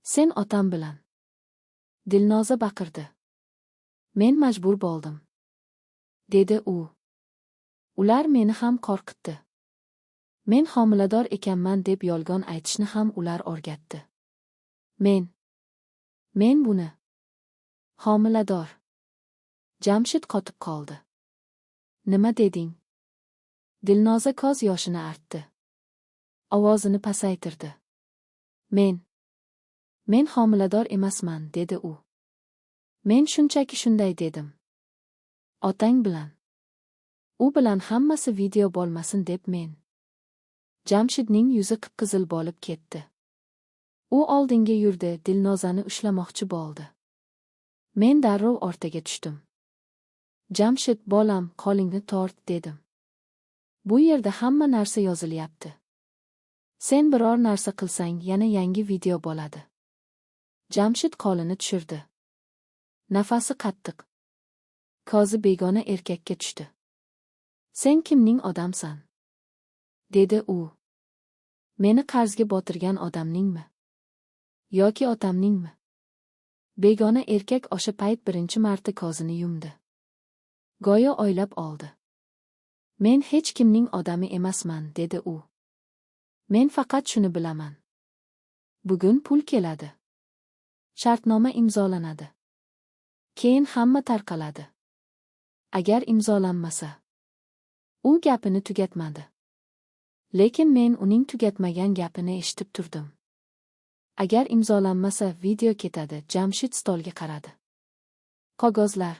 Sen otam bilan. Dilnoza baqirdi. Men majbur bo'ldim, dedi u. Ular meni ham qo'rqitdi. Men homilador ekanman deb yolg'on aytishni ham ular o'rgatdi. Men buni. Homilador. Jamshid qotib qoldi. Nima deding? Dilnoza ko'z yoshini artdi. Ovozini pasaytirdi. Men homilador emasman, dedi u. Men shunchaki shunday dedim. Otang bilan. U bilan hammasi video bo'lmasin deb men. Jamshidning yuzi qip-qizil bo'lib ketdi. U oldinga yurdi, Dilnozani ushlamoqchi bo'ldi. Men darrov o'rtaga tushdim. Jamshid, bolam, qo'lingni tort, dedim. Bu yerda hamma narsa yozilyapti. Sen biror narsa qilsang, yana yangi video bo'ladi. Jamshid qo'lini tushirdi. Nafasi qattiq. Ko'zi begona erkakka tushdi. Sen kimning odamsan? Dedi u. Meni qarzga botirgan odamningmi? Yoki otamningmi? Begona erkak o'sha payt birinchi marta ko'zini yumdi. Go'yo o'ylab oldi. Men hech kimning odami emasman, dedi u. Men faqat shuni bilaman. Bugun pul keladi. Shartnoma imzolanadi. Keyin hamma tarqaladi. Agar imzolanmasa. U gapini tugatmadi. Lekin men uning tugatmagan gapini eshitib turdim. Agar imzolanmasa, video ketadi. Jamshid stolga qaradi. Qog'ozlar.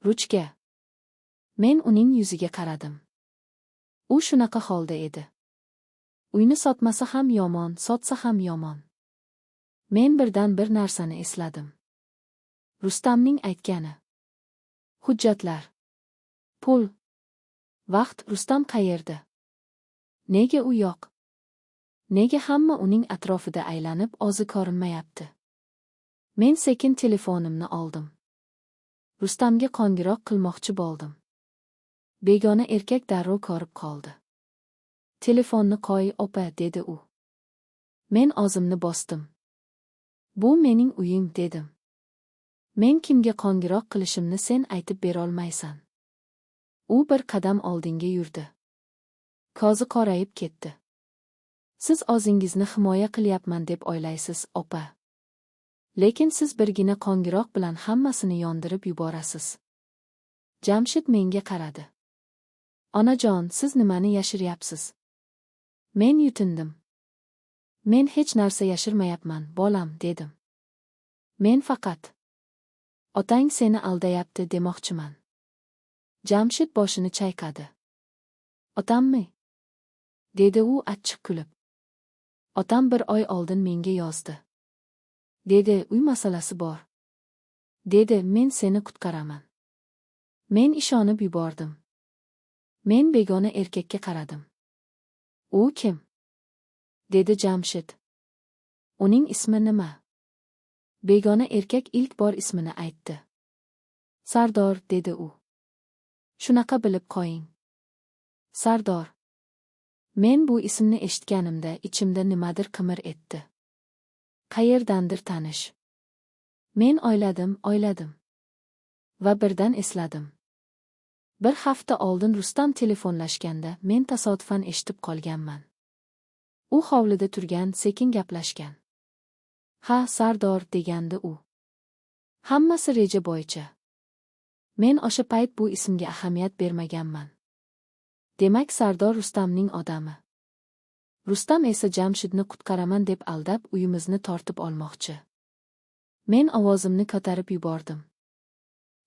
Ruchka. Men uning yuziga qaradim. U shunaqa holda edi. Uyni sotmasa ham yomon, sotsa ham yomon. Men birdan bir narsani esladim. Rustamning aytgani. Hujjatlar. Pul. Vaqt. Rustam qayerda? Nega u yo'q? Nega hamma uning atrofida aylanib, o'zi ko'rinmayapti? Men sekin telefonimni oldim. Rustamga qo'ng'iroq qilmoqchi bo'ldim. Begona erkak darrov ko'rib qoldi. Telefonni qo'y, opa, dedi u. Men o'zimni bosdim. Bu mening uyim, dedim. Men kimga qo'ng'iroq qilishimni sen aytib berolmaysan. U bir qadam oldinga yurdi. Ko'zi qorayib ketdi. Siz o'zingizni himoya qilyapman deb o'ylaysiz, opa. Lekin siz birgina qo'ng'iroq bilan hammasini yondirib yuborasiz. Jamshid menga qaradi. Onajon, siz nimani yashiryapsiz? Men yutindim. Men hech narsa yashirmayapman, bolam, dedim. Men faqat otang seni aldayapti demoqchiman. Jamshid boshini chayqadi. Otammi? Dedi u achchiq kulib. Otam bir oy oldin menga yozdi. Dedi, uy masalasi bor. Dedi, men seni qutqaraman. Men ishonib yubordim. Men begona erkakka qaradim. U kim? Dedi Jamshid. Uning ismi nima? Begona erkak ilk bor ismini aytdi. Sardor, dedi u. Shunaqa bilib qo'ying. Sardor. Men bu ismni eshitganimda ichimda nimadir qimir etdi. Qayerdandir tanish. Men o'yladim, o'yladim. Va birdan esladim. Bir hafta oldin Rustam telefonlashganda men tasodifan eshitib qolganman. U hovlida turgan, sekin gaplashgan. Ha, Sardor, degandi u. Hammasi reja bo'yicha. Men o'sha payt bu ismga ahamiyat bermaganman. Demak, Sardor Rustamning odami. Rustam esa Jamshidni qutqaraman deb aldab, uyimizni tortib olmoqchi. Men ovozimni ko'tarib yubordim.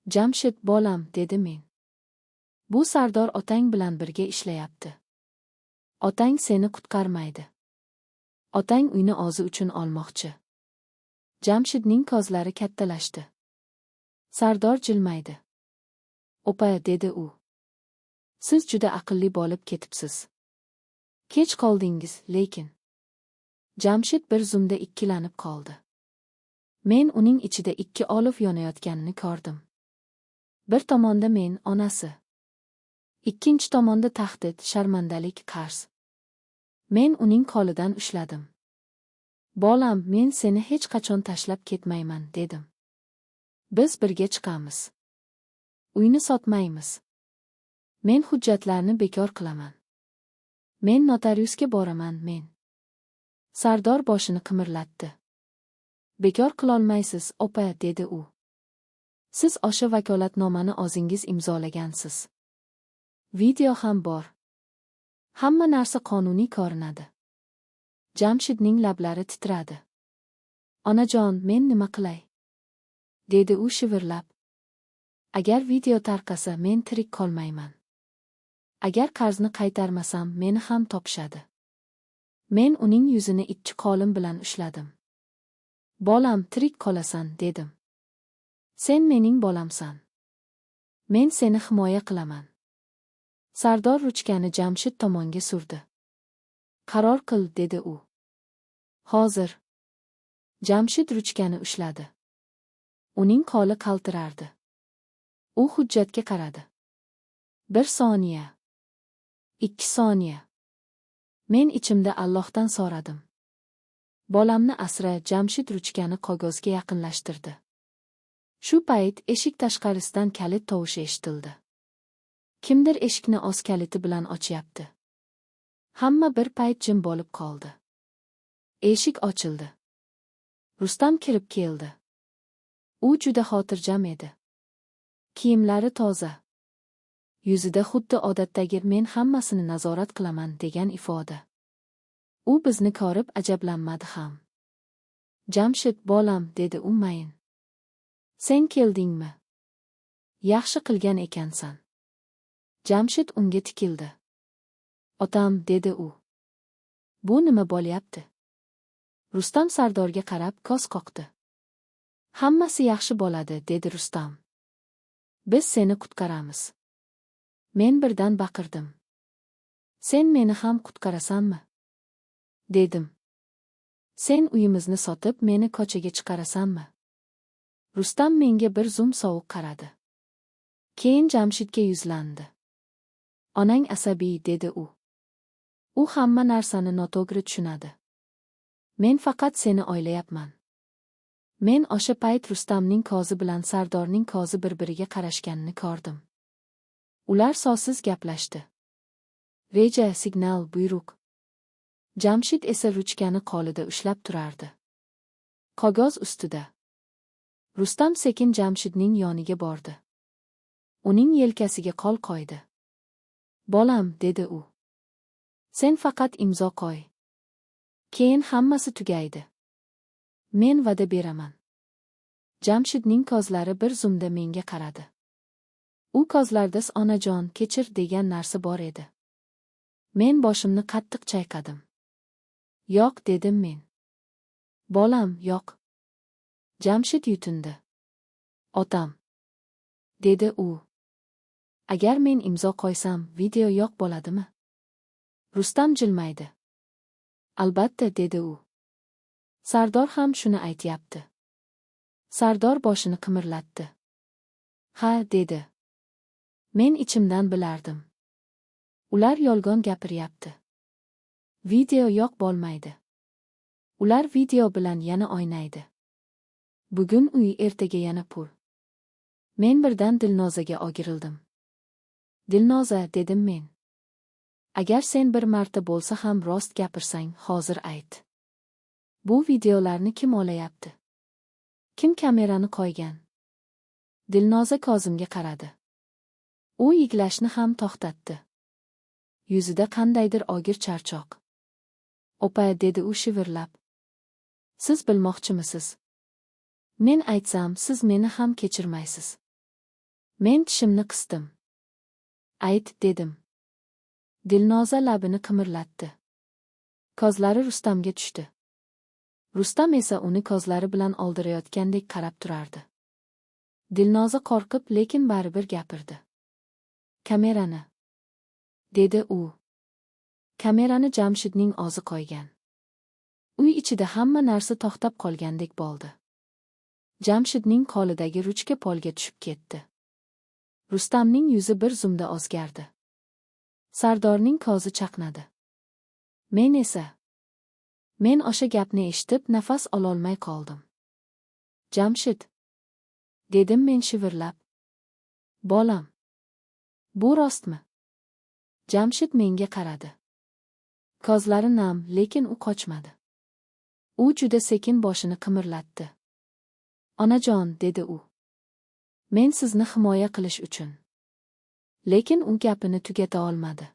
Jamshid, bolam, dedi men. Bu Sardor otang bilan birga ishlayapti. Otang seni qutqarmaydi. Otang uyni o'zi uchun olmoqchi. Jamshidning ko'zlari kattalashdi. Sardor jilmaydi. Opa, dedi u. Siz juda aqlli bo'lib ketibsiz. Kech qoldingiz, lekin. Jamshid bir zumda ikkilanib qoldi. Men uning ichida ikki olov yonayotganini ko'rdim. Bir tomonda men, onasi. Ikkinchi tomonda tahdid, sharmandalik, qarz. Men uning qo'lidan ushladim. Bolam, men seni hech qachon tashlab ketmayman, dedim. Biz birga chiqamiz. Uyni sotmaymiz. Men hujjatlarni bekor qilaman. Men notariusga boraman, men. Sardor boshini qimirlatdi. Bekor qilolmaysiz, opa, dedi u. Siz o'sha vakolatnomani o'zingiz imzolagansiz. Video ham bor. Hamma narsa qonuniy ko'rinadi. Jamshidning lablari titradi. Onajon, men nima qilay? Dedi u shivirlab. Agar video tarqasa, men tirik qolmayman. Agar qarzni qaytarmasam, meni ham topishadi. Men uning yuzini ikki qo'lim bilan ushladim. Bolam, tirik qolasan, dedim. Sen mening bolamsan. Men seni himoya qilaman. Sardor ruchkani Jamshid tomonga surdi. Qaror qil, dedi u. Hozir. Jamshid ruchkani ushladi. Uning qo'li qaltirardi. U hujjatga qaradi. 1 soniya. 2 soniya. Men ichimda Allohdan so'radim. Bolamni asra. Jamshid ruchkani qog'ozga yaqinlashtirdi. Shu payt eshik tashqarisidan kalit tovushi eshitildi. Kimdir eshikni o'z kaliti bilan ochyapti. Hamma bir payt jim bo'lib qoldi. Eshik ochildi. Rustam kirib keldi. U juda xotirjam edi. Kiyimlari toza. Yuzida xuddi odatdagi "men hammasini nazorat qilaman" degan ifoda. U bizni ko'rib ajablanmadi ham. "Jamshid, bolam", dedi u mayin. "Sen keldingmi? Yaxshi qilgan ekansan." Jamshid unga tikildi. "Otam", dedi u. "Bu nima bo'lyapti?" Rustam Sardorga qarab ko'z qoqdi. "Hammasi yaxshi bo'ladi", dedi Rustam. "Biz seni qutqaramiz." Men birdan baqirdim. "Sen meni ham qutqarasanmi?" dedim. "Sen uyimizni sotib, meni ko'chaga chiqarasanmi?" Rustam menga bir zum sovuq qaradi. Keyin Jamshidga yuzlandi. "Onang asabiy", dedi u. "U hamma narsani noto'g'ri tushunadi. Men faqat seni o'ylayapman." Men o'sha payt Rustamning ko'zi bilan Sardorning ko'zi bir-biriga qarashganini ko'rdim. Ular so'zsiz gaplashdi. Reja, signal, buyruq. Jamshid esa ruchkani qo'lida ushlab turardi. Qog'oz ustida. Rustam sekin Jamshidning yoniga bordi. Uning yelkasiga qo'l qo'ydi. "Bolam", dedi u. "Sen faqat imzo qo'y. Keyin hammasi tugaydi. Men va'da beraman." Jamshidning ko'zlari bir zumda menga qaradi. U ko'zlarda "onajon, kechir" degan narsa bor edi. Men boshimni qattiq chayqadim. "Yo'q", dedim men. "Bolam, yo'q." Jamshid yutindi. "Otam", dedi u. "Agar men imzo qo'ysam, video yo'q bo'ladimi?" Rustam jilmaydi. "Albatta", dedi u. "Sardor ham shuni aytyapti." Sardor boshini qimirlatdi. "Ha", dedi. Men ichimdan bilardim. Ular yolg'on gapiryapti. Video yo'q bo'lmaydi. Ular video bilan yana o'ynaydi. Bugun uy, ertaga yana pul. Men birdan Dilnozaga o'girildim. "Dilnoza", dedim men. "Agar sen bir marta bo'lsa ham rost gapirsang, hozir ayt. Bu videolarni kim olayapti? Kim kamerani qo'ygan?" Dilnoza ko'zimga qaradi. U yig'lashni ham to'xtatdi. Yuzida qandaydir og'ir charchoq. "Opa", dedi u shivirlab. "Siz bilmoqchimisiz? Men aytsam, siz meni ham kechirmaysiz." Men tishimni qisdim. "Ayt", dedim. Dilnoza labini qimirlatdi. Ko'zlari Rustamga tushdi. Rustam esa uni ko'zlari bilan oldirayotgandek qarab turardi. Dilnoza qo'rqib, lekin baribir gapirdi. "Kamerani", dedi u. "Kamerani Jamshidning o'zi qo'ygan." Uy ichida hamma narsa to'xtab qolgandek bo'ldi. Jamshidning qo'lidagi ruchka polga tushib ketdi. Rustamning yuzi bir zumda o'zgardi. Sardorning ko'zi chaqnadi. Men esa, men o'sha gapni eshitib, nafas ololmay qoldim. "Jamshid", dedim men shivirlab. "Bolam. Bu rostmi?" Jamshid menga qaradi. Ko'zlari nam, lekin u qochmadi. U juda sekin boshini qimirlatdi. "Onajon", dedi u. "Men sizni himoya qilish uchun." Lekin u gapini tugata olmadi.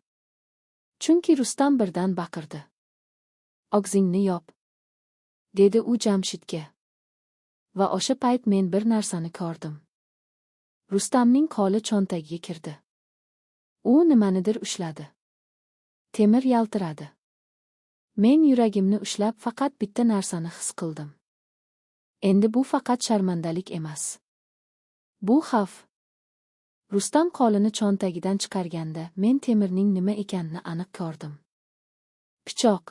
Chunki Rustam birdan baqirdi. "Og'zingni yop", dedi u Jamshidga. Va o'sha payt men bir narsani ko'rdim. Rustamning qo'li cho'ntagiga kirdi. U nimanidir ushladi. Temir yaltiradi. Men yuragimni ushlab faqat bitta narsani his qildim. Endi bu faqat sharmandalik emas. Bu xavf. Rustam qo'lini cho'ntagidan chiqarganda men temirning nima ekanini aniq ko'rdim. Pichoq.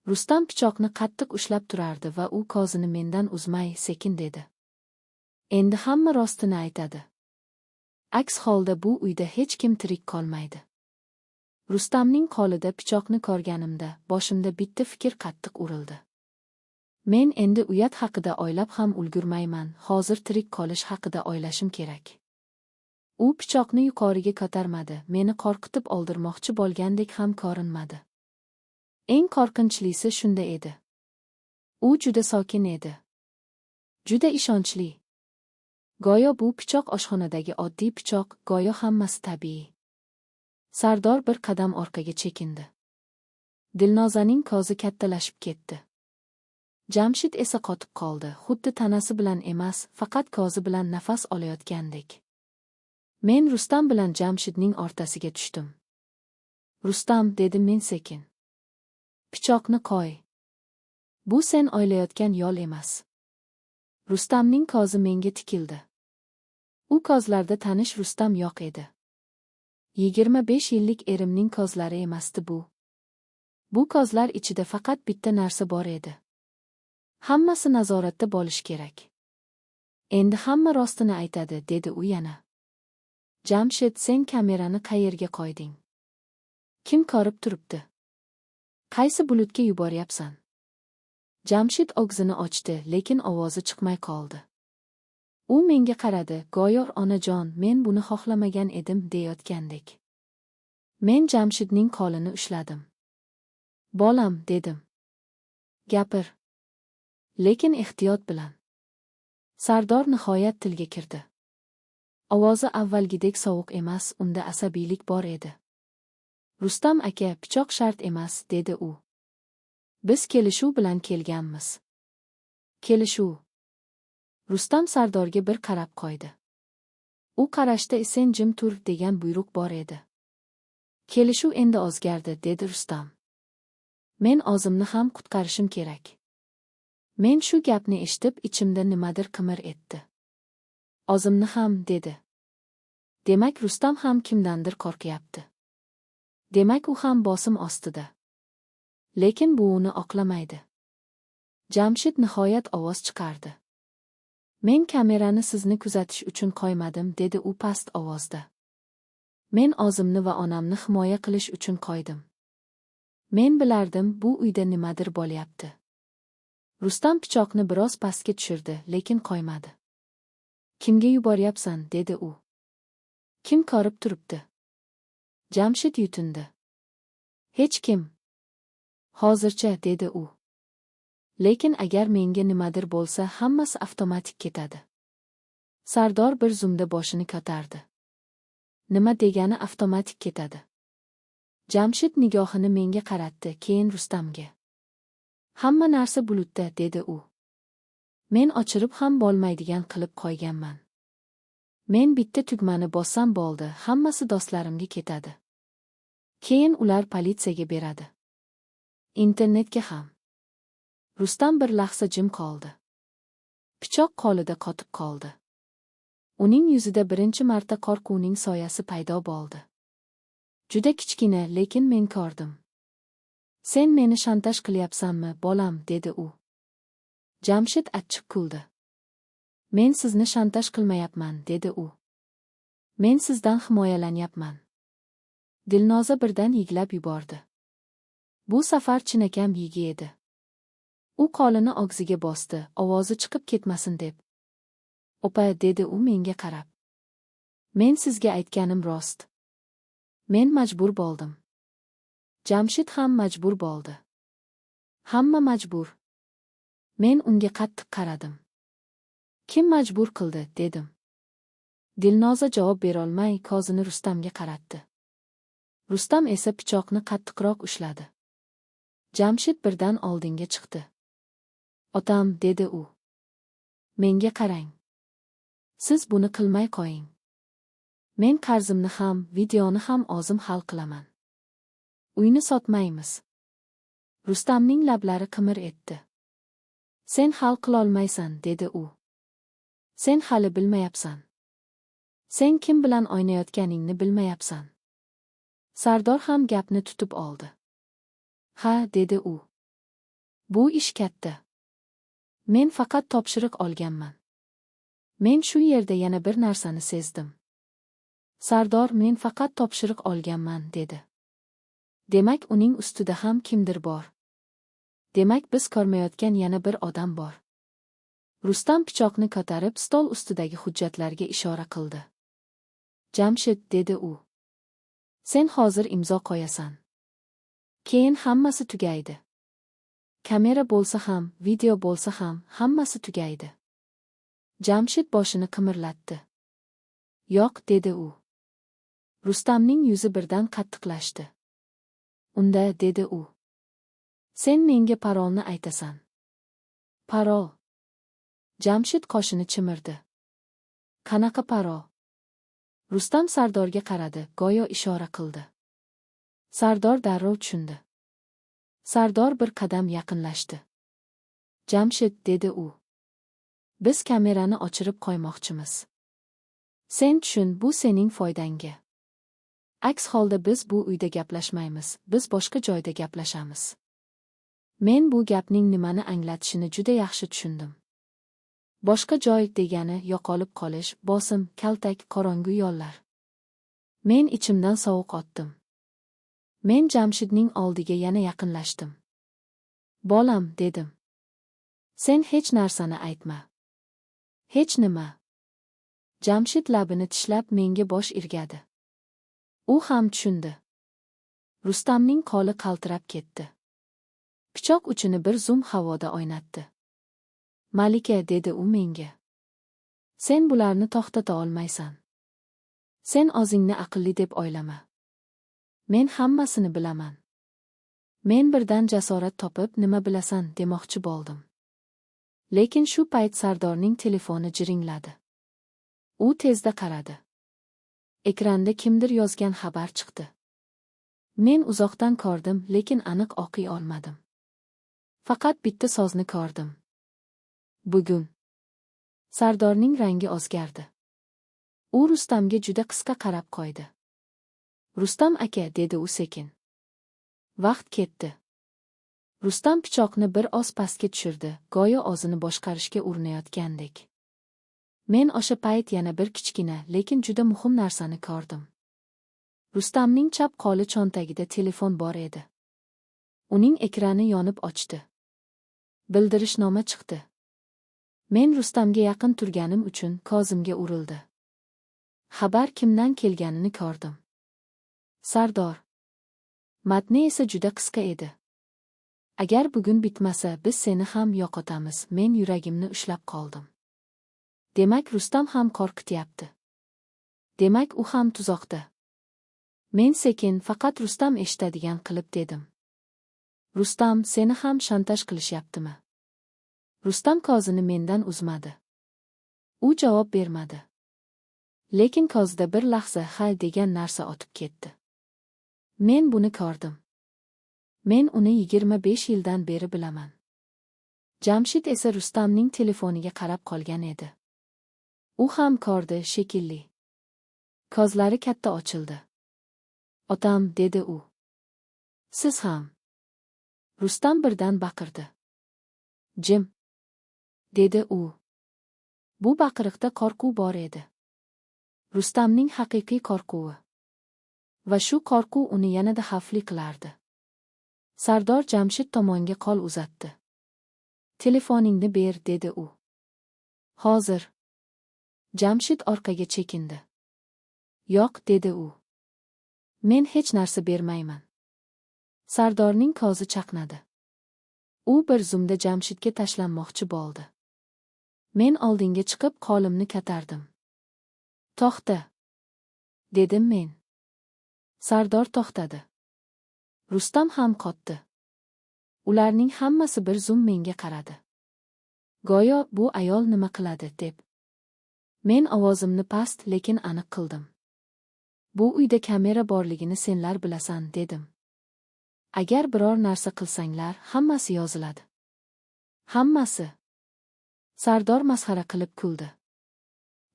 Rustam pichoqni qattiq ushlab turardi va u ko'zini mendan uzmay sekin dedi. "Endi hamma rostini aytadi. Aks holda bu uyda hech kim tirik qolmaydi." Rustamning qo'lida pichoqni ko'rganimda, boshimda bitta fikr qattiq urildi. Men endi uyat haqida o'ylab ham ulgurmayman, hozir tirik qolish haqida o'ylashim kerak. U pichoqni yuqoriga ko'tarmadi, meni qo'rqitib o'ldirmoqchi bo'lgandek ham ko'rinmadi. Eng qo'rqinchlisi shunda edi. U juda sokin edi. Juda ishonchli. Go'yo bu pichoq oshxonadagi oddiy pichoq, go'yo hammasi tabiiy. Sardor bir qadam orqaga chekindi. Dilnozaning ko'zi kattalashib ketdi. Jamshid esa qotib qoldi, xuddi tanasi bilan emas, faqat ko'zi bilan nafas olayotgandek. Men Rustam bilan Jamshidning o'rtasiga tushdim. "Rustam," dedim men sekin. "Pichoqni qo'y. Bu sen o'ylayotgan yo'l emas." Rustamning ko'zi menga tikildi. U ko'zlarda tanish Rustam yo'q edi. 25 yillik erimning ko'zlari emasdi bu. Bu ko'zlar ichida faqat bitta narsa bor edi. Hammasi nazoratda bo'lishi kerak. "Endi hamma rostini aytadi," dedi u yana. "Jamshid, sen kamerani qayerga qo'yding? Kim ko'rib turibdi? Qaysi bulutga yuboryapsan?" Jamshid og'zini ochdi, lekin ovozi chiqmay qoldi. U menga qaradi, go'yo "Onajon, men buni xohlamagan edim" deyotgandek. Men Jamshidning qo'lini ushladim. "Bolam," dedim. "Gapir. Lekin ehtiyot bilan." Sardor nihoyat tilga kirdi. Ovozi avvalgidek sovuq emas, unda asabiylik bor edi. "Rustam aka, pichoq shart emas," dedi u. "Biz kelishuv bilan kelganmiz." "Kelishuv?" Rustam Sardorga bir qarab qo'ydi. U qarashda "Sen jim tur" degan buyruq bor edi. "Kelishuv endi o'zgardi," dedi Rustam. "Men o'zimni ham qutqarishim kerak." Men shu gapni eshitib, ichimda nimadir qimir etdi. "O'zimni ham," dedi. Demak, Rustam ham kimdandir qo'rqyapti. Demak, u ham bosim ostida. Lekin bu uni oqlamaydi. Jamshid nihoyat ovoz chiqardi. "Men kamerani sizni kuzatish uchun qo'ymadim," dedi u past ovozda. "Men o'zimni va onamni himoya qilish uchun qo'ydim. Men bilardim, bu uyda nimadir bo'lyapti." Rustam pichoqni biroz pastga tushirdi, lekin qo'ymadi. "Kimga yuboryapsan?" dedi u. "Kim ko'rib turibdi?" Jamshid yutindi. "Hech kim. Hozircha," dedi u. "Lekin agar menga nimadir bo'lsa, hammasi avtomatik ketadi." Sardor bir zumda boshini ko'tardi. "Nima degani avtomatik ketadi?" Jamshid nigohini menga qaratdi, keyin Rustamga. "Hamma narsa bulutda," dedi u. "Men o'chirib ham bo'lmaydigan qilib qo'yganman. Men bitta tugmani bossam bo'ldi, hammasi do'stlarimga ketadi. Keyin ular politsiyaga beradi. Internetga ham." Rustam bir lahza jim qoldi. Pichoq qo'lida qotib qoldi. Uning yuzida birinchi marta qo'rquvning soyasi paydo bo'ldi. Juda kichkina, lekin men ko'rdim. "Sen meni shantaj qilyapsanmi, bolam?" dedi u. Jamshid achchiq kuldi. "Men sizni shantaj qilmayapman," dedi u. "Men sizdan himoyalanyapman." Dilnoza birdan yig'lab yubordi. Bu safar chinakam yig'i edi. U qo'lini og'ziga bosdi, ovozi chiqib ketmasin deb. "Opa," dedi u menga qarab. "Men sizga aytganim rost. Men majbur bo'ldim. Jamshid ham majbur bo'ldi. Hamma majbur." Men unga qattiq qaradim. "Kim majbur qildi?" dedim. Dilnoza javob berolmay ko'zini Rustamga qaratdi. Rustam esa pichoqni qattiqroq ushladi. Jamshid birdan oldinga chiqdi. "Otam," dedi u. "Menga qarang. Siz buni qilmay qo'ying. Men qarzimni ham, videoni ham o'zim hal qilaman. Uyni sotmaymiz." Rustamning lablari qimir etdi. "Sen hal qilolmaysan," dedi u. "Sen hali bilmayapsan. Sen kim bilan o'ynayotganingni bilmayapsan." Sardor ham gapni tutib oldi. "Ha," dedi u. "Bu ish katta. Men faqat topshiriq olganman." Men shu yerda yana bir narsani sezdim. Sardor "Men faqat topshiriq olganman" dedi. Demak, uning ustida ham kimdir bor. Demak, biz ko'rmayotgan yana bir odam bor. Rustam pichoqni ko'tarib, stol ustidagi hujjatlarga ishora qildi. Jamshid, dedi u. Sen hozir imzo qo'yasan. Keyin hammasi tugaydi. Kamera bo'lsa ham, video bo'lsa ham, hammasi tugaydi. Jamshid boshini qimirlatdi. Yo'q, dedi u. Rustamning yuzi birdan qattiqlashdi. Unda, dedi u. Sen menga parolni aytasan. Parol. Jamshid qoshini chimirdi. Qanaqa parol? Rustam Sardorga qaradi, go'yo ishora qildi. Sardor darrov tushundi. Sardor bir qadam yaqinlashdi. Jamshid, dedi u. Biz kamerani o'chirib qo'ymoqchimiz. Sen tushun, bu sening foydangga. Aks holda biz bu uyda gaplashmaymiz, biz boshqa joyda gaplashamiz. Men bu gapning nimani anglatishini juda yaxshi tushundim. Boshqa joy degani yo'qolib qolish, bosim, kaltak, qorong'u yo'llar. Men ichimdan sovuq otdim. Men Jamshidning oldiga yana yaqinlashdim. Bolam, dedim. Sen hech narsani aytma. Hech nima. Jamshid labini tishlab menga bosh irgadi. U ham tushundi. Rustamning qo'li qaltirab ketdi. Pichoq uchini bir zum havoda o'ynatdi. Malika, dedi u menga. Sen bularni to'xtata olmaysan. Sen o'zingni aqlli deb o'ylama. Men hammasini bilaman. Men birdan jasorat topib, nima bilasan, demoqchi bo'ldim. Lekin shu payt Sardorning telefoni jiringladi. U tezda qaradi. Ekranda kimdir yozgan xabar chiqdi. Men uzoqdan ko'rdim, lekin aniq o'qiy olmadim. Faqat bitta so'zni ko'rdim. Bugun. Sardorning rangi o'zgardi. U Rustamga juda qisqa qarab qo'ydi. Rustam aka, dedi u sekin. Vaqt ketdi. Rustam pichoqni bir oz pastga tushirdi, go'yo o'zini boshqarishga urinayotgandek. Men o'sha payt yana bir kichkina, lekin juda muhim narsani ko'rdim. Rustamning chap qo'li cho'ntagida telefon bor edi. Uning ekrani yonib o'chdi. Bildirishnoma chiqdi. Men Rustamga yaqin turganim uchun ko'zimga urildi. Xabar kimdan kelganini ko'rdim. Sardor. Matni esa juda qisqa edi. Agar bugun bitmasa, biz seni ham yo'qotamiz. Men yuragimni ushlab qoldim. Demak, Rustam ham qo'rqityapti. Demak, u ham tuzoqda. Men sekin, faqat Rustam eshitadigan qilib dedim. Rustam, seni ham shantaj qilishyaptimi? Rustam ko'zini mendan uzmadi. U javob bermadi. Lekin ko'zida bir lahza ha degan narsa o'tib ketdi. Men buni ko'rdim. Men uni 25 yildan beri bilaman. Jamshid esa Rustamning telefoniga qarab qolgan edi. U ham ko'rdi shekilli. Ko'zlari katta ochildi. Otam, dedi u. Siz ham. Rustam birdan baqirdi. Jim, dedi u. Bu baqiriqda qo'rquv bor edi. Rustamning haqiqiy qo'rquvi. Va shu qo'rquv uni yanada xavfli qilardi. Sardor Jamshid tomonga qo'l uzatdi. Telefoningni ber, dedi u. Hozir. Jamshid orqaga chekindi. Yo'q, dedi u. Men hech narsa bermayman. Sardorning ko'zi chaqnadi. U bir zumda Jamshidga tashlanmoqchi bo'ldi. Men oldinga chiqib qo'limni ko'tardim. To'xta, dedim men. Sardor to'xtadi. Rustam ham qotdi. Ularning hammasi bir zum menga qaradi. Go'yo bu ayol nima qiladi deb. Men ovozimni past, lekin aniq qildim. Bu uyda kamera borligini senlar bilasan, dedim. Agar biror narsa qilsanglar, hammasi yoziladi. Hammasi. Sardor masxara qilib kuldi.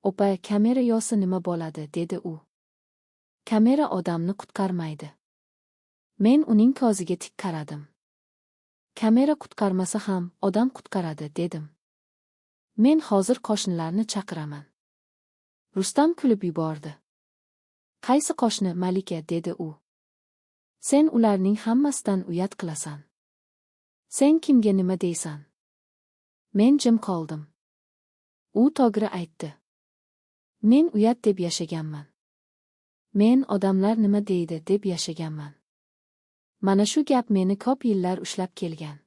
Opa, kamera yozsa nima bo'ladi, dedi u. Kamera odamni qutqarmaydi. Men uning ko'ziga tik qaradim. Kamera qutqarmasa ham odam qutqaradi, dedim. Men hozir qo'shnilarni chaqiraman. Rustam kulib yubordi. Qaysi qo'shni, Malika, dedi u. Sen ularning hammasidan uyat qilasan. Sen kimga nima deysan? Men jim qoldim. U to'g'ri aytdi. Men uyat deb yashaganman. Men odamlar nima deydi deb yashaganman. Mana shu gap meni ko'p yillar ushlab kelgan.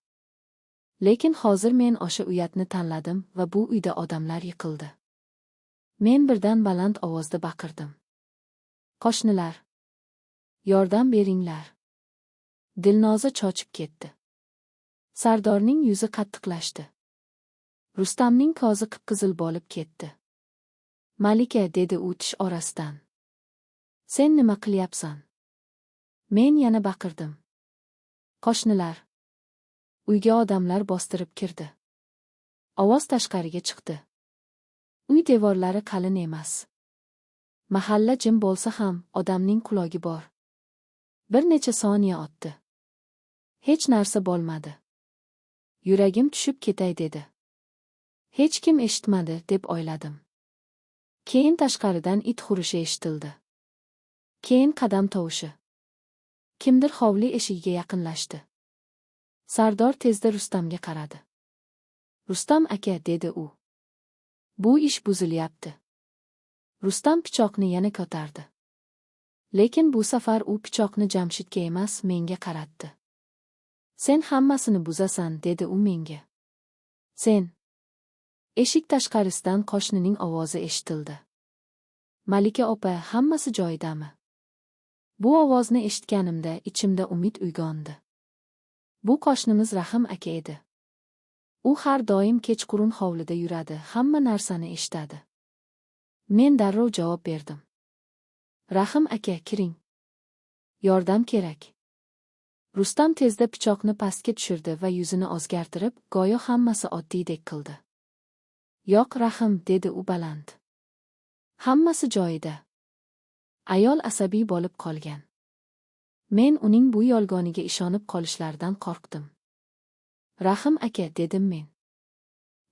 Lekin hozir men o'sha uyatni tanladim va bu uyda odamlar yiqildi. Men birdan baland ovozda baqirdim. Qo'shnilar! Yordam beringlar! Dilnoza chochib ketdi. Sardorning yuzi qattiqlashdi. Rustamning ko'zi qip-qizil bo'lib ketdi. Malika, dedi u tish orasidan. Sen nima qilyapsan? Men yana baqirdim. Qo'shnilar! Uyga odamlar bostirib kirdi. Ovoz tashqariga chiqdi. Uy devorlari qalin emas. Mahalla jim bo'lsa ham, odamning qulogi bor. Bir necha soniya o'tdi. Hech narsa bo'lmadi. Yuragim tushib ketay dedi. Hech kim eshitmadi, deb o'yladim. Keyin tashqaridan it hurishi eshitildi. Keyin qadam tovushi. Kimdir hovli eshigiga yaqinlashdi. Sardor tezda Rustamga qaradi. Rustam aka, dedi u. Bu ish buzilyapti. Rustam pichoqni yana ko'tardi. Lekin bu safar u pichoqni Jamshidga emas, menga qaratdi. Sen hammasini buzasan, dedi u menga. Sen. Eshik tashqarisidan qo'shnining ovozi eshitildi. Malika opa, hammasi joyidami? Bu ovozni eshitganimda ichimda umid uyg'ondi. Bu qo'shnimiz Rahim aka edi. U har doim kechqurun hovlida yuradi, hamma narsani eshitadi. Men darrov javob berdim. Rahim aka, kiring. Yordam kerak. Rustam tezda pichoqni pastga tushirdi va yuzini o'zgartirib, go'yo hammasi oddiydek qildi. Yo'q, Rahim, dedi u baland. Hammasi joyida. Ayol asabiy bo'lib qolgan. Men uning bu yolg'oniga ishonib qolishlaridan qo'rqdim. Rahim aka, dedim men.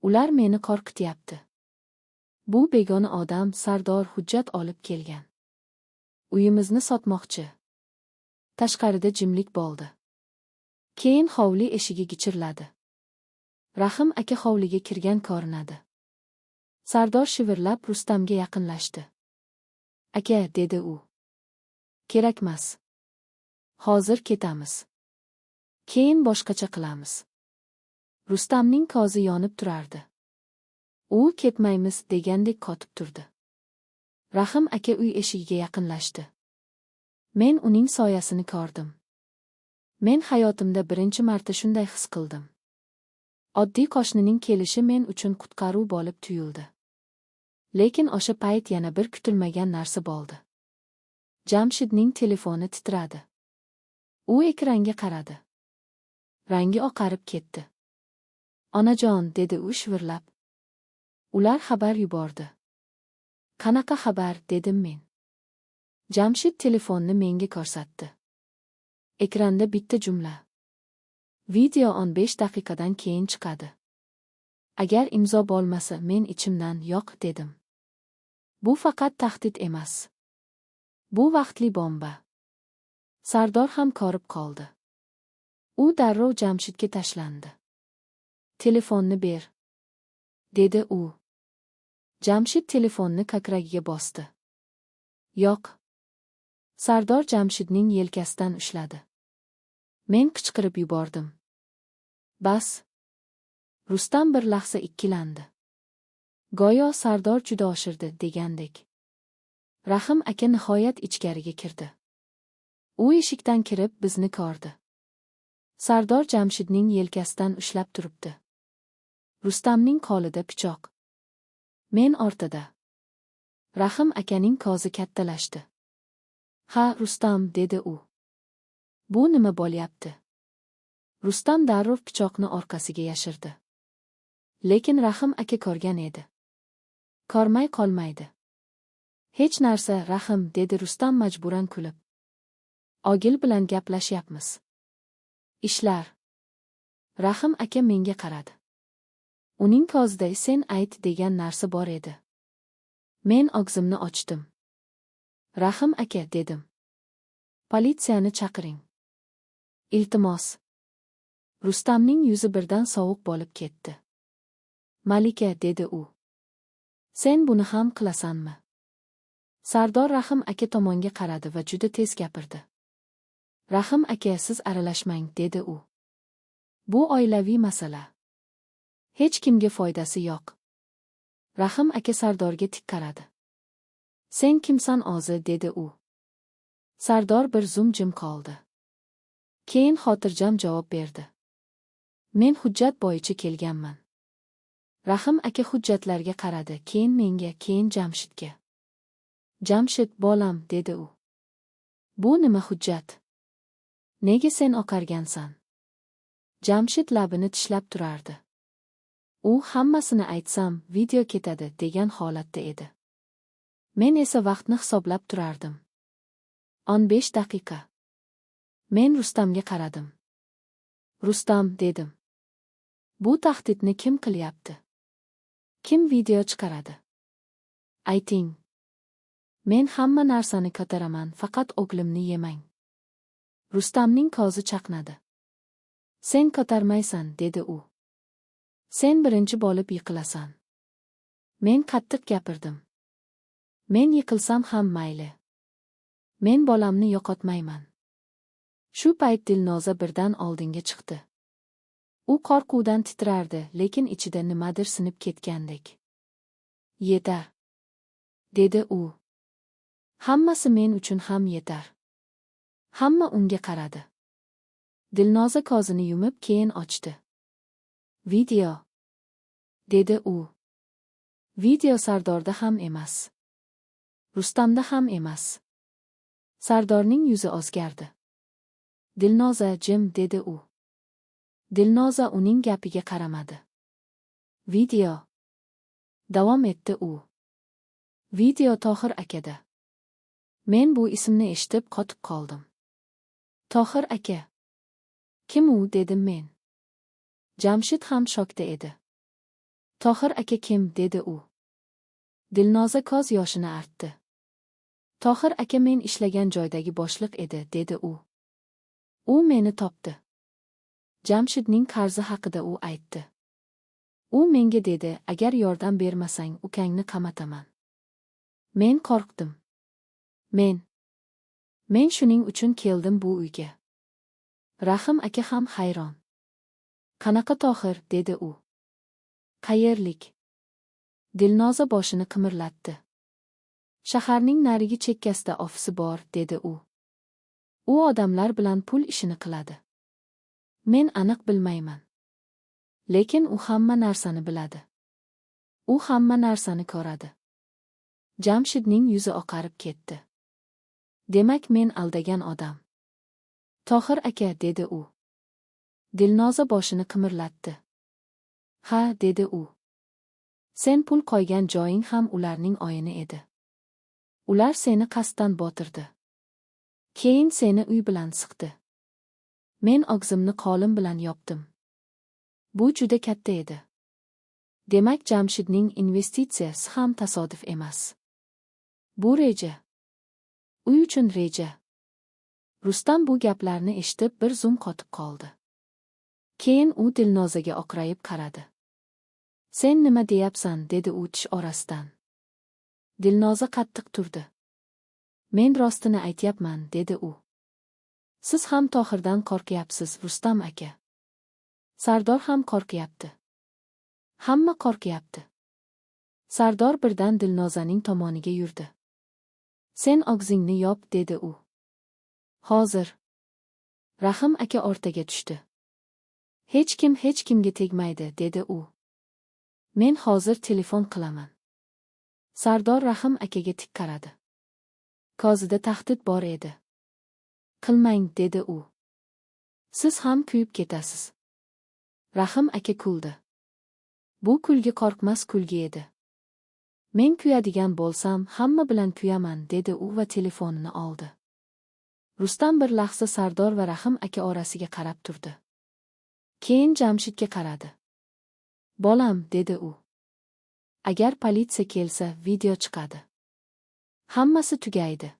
Ular meni qo'rqityapti. Bu begona odam Sardor hujjat olib kelgan. Uyimizni sotmoqchi. Tashqarida jimlik bo'ldi. Keyin hovli eshigi gichirladi. Rahim aka hovliga kirgan ko'rinadi. Sardor shivirlab Rustamga yaqinlashdi. Aka, dedi u. Kerakmas. Hozir ketamiz. Keyin boshqacha qilamiz. Rustamning ko'zi yonib turardi. U ketmaymiz degandek qotib turdi. Rahim aka uy eshigiga yaqinlashdi. Men uning soyasini ko'rdim. Men hayotimda birinchi marta shunday his qildim. Oddiy qo'shnining kelishi men uchun qutqaruv bo'lib tuyuldi. Lekin o'sha payt yana bir kutilmagan narsa bo'ldi. Jamshidning telefoni titradi. U ekranga qaradi. Rangi oqarib ketdi. Onajon, dedi u shivirlab. Ular xabar yubordi. Qanaqa xabar, dedim men. Jamshid telefonni menga ko'rsatdi. Ekranda bitta jumla. Video 15 daqiqadan keyin chiqadi. Agar imzo bo'lmasa, men ichimdan yo'q dedim. Bu faqat tahdid emas. Bu vaqtli bomba. Sardor ham ko'rib qoldi. U darrov Jamshidga tashlandi. Telefonni ber, dedi u. Jamshid telefonni ko'kragiga bosdi. Yo'q. Sardor Jamshidning yelkasidan ushladi. Men qichqirib yubordim. Bas. Rustam bir lahza ikkilandi. Go'yo Sardor juda oshirdi degandek. Rahim aka nihoyat ichkariga kirdi. U eshikdan kirib bizni ko'rdi. Sardor Jamshidning yelkasidan ushlab turibdi. Rustamning qo'lida pichoq. Men o'rtada. Rahim akaning ko'zi kattalashdi. Ha, Rustam, dedi u. Bu nima bo'lyapti? Rustam darrov pichoqni orqasiga yashirdi. Lekin Rahim aka ko'rgan edi. Ko'rmay qolmaydi. Hech narsa, Rahim, dedi Rustam majburan kulib. Ogil bilan gaplashyapmiz. Ishlar. Rahim aka menga qaradi. Uning ko'zida sen ayt degan narsa bor edi. Men og'zimni ochdim. Rahim aka, dedim. Politsiyani chaqiring. Iltimos. Rustamning yuzi birdan sovuq bo'lib ketdi. Malika, dedi u. Sen buni ham qilasanmi? Sardor Rahim aka tomonga qaradi va juda tez gapirdi. Rahim aka, siz aralashmang, dedi u. Bu oilaviy masala. Hech kimga foydasi yo'q. Rahim aka Sardorga tik qaradi. Sen kimsan o'zi, dedi u. Sardor bir zum jim qoldi. Keyin xotirjam javob berdi. Men hujjat bo'yicha kelganman. Rahim aka hujjatlarga qaradi, keyin menga, keyin Jamshidga. Jamshid, bolam, dedi u. Bu nima hujjat? Nega sen oqargansan? Jamshid labini tishlab turardi. U hammasini aytsam, video ketadi degan holatda edi. Men esa vaqtni hisoblab turardim. 15 daqiqa. Men Rustamga qaradim. Rustam, dedim. Bu tahdidni kim qilyapti? Kim video chiqaradi? Ayting. Men hamma narsani ko'taraman, faqat o'g'limni yemang. Rustamning ko'zi chaqnadi. Sen ko'tarmaysan, dedi u. Sen birinchi bo'lib yiqilasan. Men qattiq gapirdim. Men yiqilsam ham mayli. Men bolamni yo'qotmayman. Shu payt Dilnoza birdan oldinga chiqdi. U qo'rquvdan titrardi, lekin ichida nimadir sinib ketgandek. Yetar, dedi u. Hammasi men uchun ham yetar. Hamma unga qaradi. Dilnoza ko'zini yumib keyin ochdi. Video, dedi u. Video Sardorda ham emas. Rustamda ham emas. Sardorning yuzi o'zgardi. Dilnoza, jim, dedi u. Dilnoza uning gapiga qaramadi. Video. Davom etdi u. Video Tohir akada. Men bu ismni eshitib qotib qoldim. Tohir aka. Kim u, dedim men. Jamshid ham shokda edi. Tohir aka kim, dedi u. Dilnoza ko'z yoshini artdi. Tohir aka men ishlagan joydagi boshliq edi, dedi u. U meni topdi. Jamshidning qarzi haqida u aytdi. U menga dedi, agar yordam bermasang, ukangni qamataman. Men qo'rqdim. Men shuning uchun keldim bu uyga. Rahim aka ham hayron. Qanaqa Tohir, dedi u. Qayerlik? Dilnoza boshini qimirlatdi. Shaharning narigi chekkasida ofisi bor, dedi u. U odamlar bilan pul ishini qiladi. Men aniq bilmayman. Lekin u hamma narsani biladi. U hamma narsani ko'radi. Jamshidning yuzi oqarib ketdi. Demak, men aldagan odam. Tohir aka, dedi u. Dilnoza boshini qimirlatdi. Ha, dedi u. Sen pul qo'ygan joying ham ularning o'yini edi. Ular seni qasddan botirdi. Keyin seni uy bilan siqdi. Men og'zimni qo'lim bilan yopdim. Bu juda katta edi. Demak, Jamshidning investitsiyasi ham tasodif emas. Bu reja. Uy uchun reja. Rustam bu gaplarni eshitib bir zum qotib qoldi. Keyin u Dilnozaga oqrayib qaradi. Sen nima deyapsan, dedi u tish orasidan. Dilnoza qattiq turdi. Men rostini aytyapman, dedi u. Siz ham Tohirdan qo'rqyapsiz, Rustam aka. Sardor ham qo'rqyapti. Hamma qo'rqyapti. Sardor birdan Dilnozaning tomoniga yurdi. Sen og'zingni yop, dedi u. Hozir. Rahim aka o'rtaga tushdi. Hech kim hech kimga tegmaydi, dedi u. Men hozir telefon qilaman. Sardor Rahim akaga tik qaradi. Ko'zida tahdid bor edi. Qilmang, dedi u. Siz ham kuyib ketasiz. Rahim aka kuldi. Bu kulgi qo'rqmas kulgi edi. Men kuyadigan bo'lsam, hamma bilan kuyaman, dedi u va telefonini oldi. Rustam bir lahza Sardor va Rahim aka orasiga qarab turdi. Keyin Jamshidga qaradi. Bolam, dedi u. Agar politsiya kelsa, video chiqadi. Hammasi tugaydi.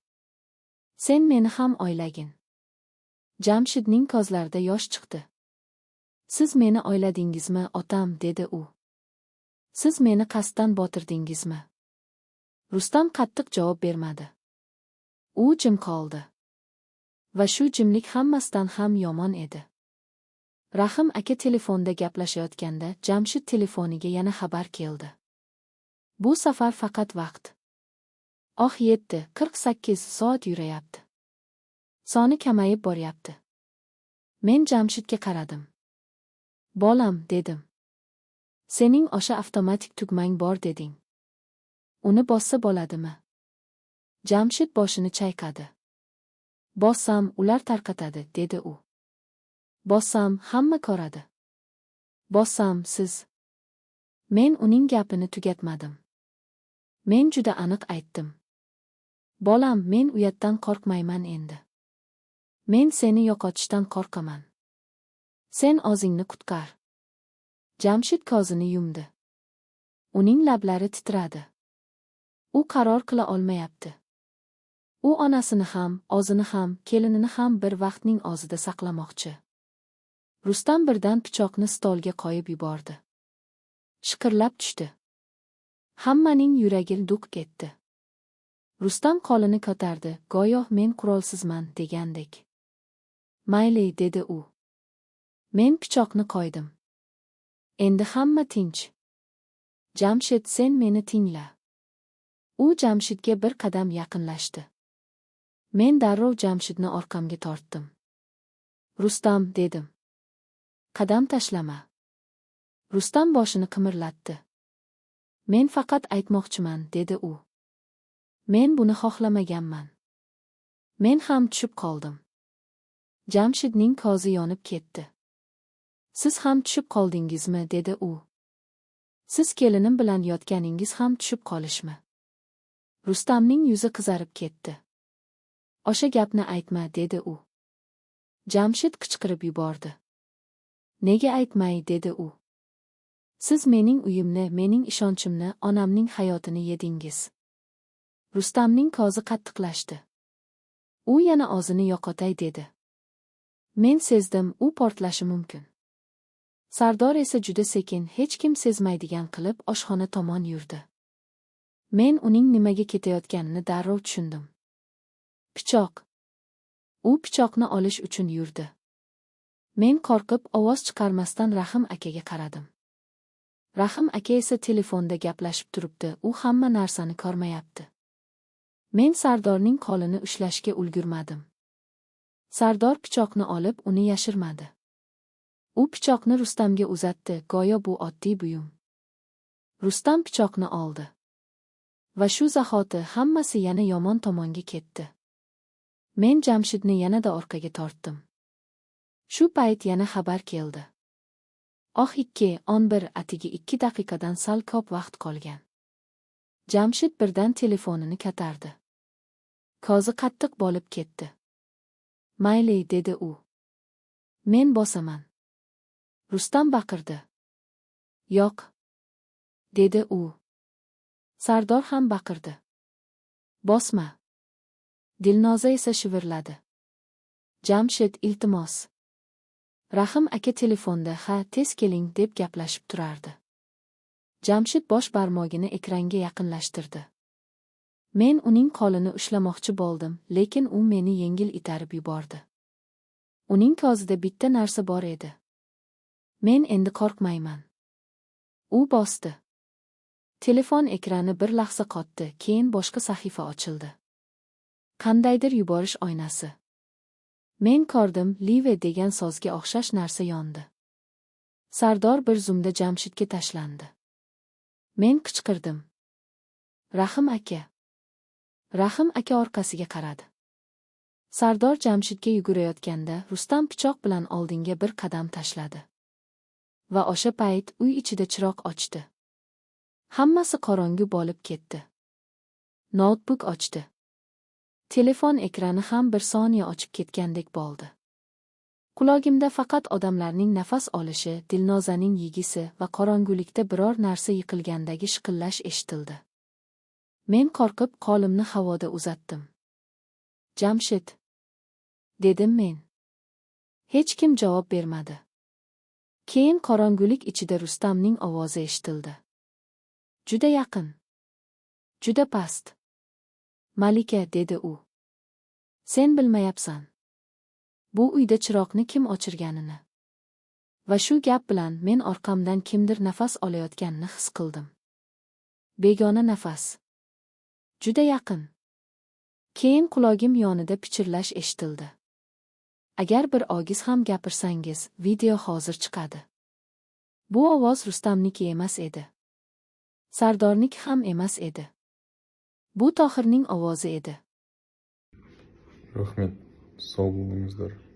Sen meni ham o'ylagin. Jamshidning ko'zlarida yosh chiqdi. Siz meni o'yladingizmi, otam, dedi u. Siz meni qasddan botirdingizmi? Rustam qattiq javob bermadi. U jim qoldi. Va shu jimlik hammasidan ham yomon edi. Rahim aka telefonda gaplashayotganda Jamshid telefoniga yana xabar keldi. Bu safar faqat vaqt. Oh 7:48 soat yurayapti. Soni kamayib boryapti. Men Jamshidga qaradim. Bolam, dedim. Sening o'sha avtomatik tugmang bor deding. Uni bossa bo'ladimi? Jamshid boshini chayqadi. Bossam, ular tarqatadi, dedi u. Bossam, hamma ko'radi. Bossam, siz. Men uning gapini tugatmadim. Men juda aniq aytdim. Bolam, men uyatdan qo'rqmayman endi. Men seni yo'qotishdan qo'rqaman. Sen o'zingni qutqar. Jamshid ko'zini yumdi. Uning lablari titradi. U qaror qila olmayapti. U onasini ham, o'zini ham, kelinini ham bir vaqtning o'zida saqlamoqchi. Rustam birdan pichoqni stolga qo'yib yubordi. Shiqirlab tushdi. Hammaning yuragi duq ketdi. Rustam qo'lini ko'tardi, go'yo men qurolsizman degandek. Mayli, dedi u. Men pichoqni qo'ydim. Endi hamma tinch. Jamshid, sen meni tingla. U Jamshidga bir qadam yaqinlashdi. Men darrov Jamshidni orqamga tortdim. Rustam, dedim. Qadam tashlama. Rustam boshini qimirlatdi. Men faqat aytmoqchiman, dedi u. Men buni xohlamaganman. Men ham tushib qoldim. Jamshidning ko'zi yonib ketdi. Siz ham tushib qoldingizmi, dedi u. Siz kelinim bilan yotganingiz ham tushib qolishmi? Rustamning yuzi qizarib ketdi. O'sha gapni aytma, dedi u. Jamshid qichqirib yubordi. Nega aytmay, dedi u. Siz mening uyimni, mening ishonchimni, onamning hayotini yedingiz. Rustamning ko'zi qattiqlashdi. U yana o'zini yo'qotay dedi. Men sezdim, u portlashi mumkin. Sardor esa juda sekin, hech kim sezmaydigan qilib oshxona tomon yurdi. Men uning nimaga ketayotganini darrov tushundim. Pichoq. U pichoqni olish uchun yurdi. Men qo'rqib ovoz chiqarmasdan Rahim akaga qaradim. Rahim aka esa telefonda gaplashib turibdi, u hamma narsani ko'rmayapti. Men Sardorning qo'lini ushlashga ulgurmadim. Sardor pichoqni olib, uni yashirmadi. U pichoqni Rustamga uzatdi, go'yo bu oddiy buyum. Rustam pichoqni oldi. Va shu zahoti hammasi yana yomon tomonga ketdi. Men Jamshidni yanada orqaga tortdim. Shu payt yana xabar keldi. Oh 2:11 atigi 2 daqiqadan sal ko'p vaqt qolgan. Jamshid birdan telefonini ko'tardi. Ko'zi qattiq bo'lib ketdi. Mayli, dedi u. Men bosaman. Rustam baqirdi. Yo'q, dedi u. Sardor ham baqirdi. Bosma. Dilnoza esa shivirladi. Jamshid, iltimos. Rahim aka telefonda ha, tez keling deb gaplashib turardi. Jamshid bosh barmog'ini ekranga yaqinlashtirdi. Men uning qo'lini ushlamoqchi bo'ldim, lekin u meni yengil itarib yubordi. Uning ko'zida bitta narsa bor edi. Men endi qo'rqmayman. U bosdi. Telefon ekrani bir lahza qotdi, keyin boshqa sahifa ochildi. Qandaydir yuborish oynasi. Men ko'rdim, live degan so'zga o'xshash narsa yondi. Sardor bir zumda Jamshidga tashlandi. Men qichqirdim. Rahim aka. Rahim aka orqasiga qaradi. Sardor Jamshidga yugurayotganda Rustam pichoq bilan oldinga bir qadam tashladi. Va o'sha payt uy ichida chiroq ochdi. Hammasi qorong'u bo'lib ketdi. Noutbuk ochdi. Telefon ekrani ham bir soniya ochib ketgandek bo'ldi. Qulog'imda faqat odamlarning nafas olishi, Dilnozaning yig'isi va qorong'ulikda biror narsa yiqilgandagi shiqillash eshitildi. Men qo'rqib qo'limni havoda uzatdim. Jamshid, dedim men. Hech kim javob bermadi. Keyin qorong'ulik ichida Rustamning ovozi eshitildi. Juda yaqin. Juda past. "Malika," dedi u. "Sen bilmayapsan. Bu uyda chiroqni kim o'chirganini." Va shu gap bilan men orqamdan kimdir nafas olayotganini his qildim. Begona nafas. Juda yaqin. Keyin qulog'im yonida pichirlash eshitildi. "Agar bir og'iz ham gapirsangiz, video hozir chiqadi." Bu ovoz Rustamniki emas edi. Sardorniki ham emas edi. Bu Tohirning ovozi edi. Рахмет, сау болыңыздар.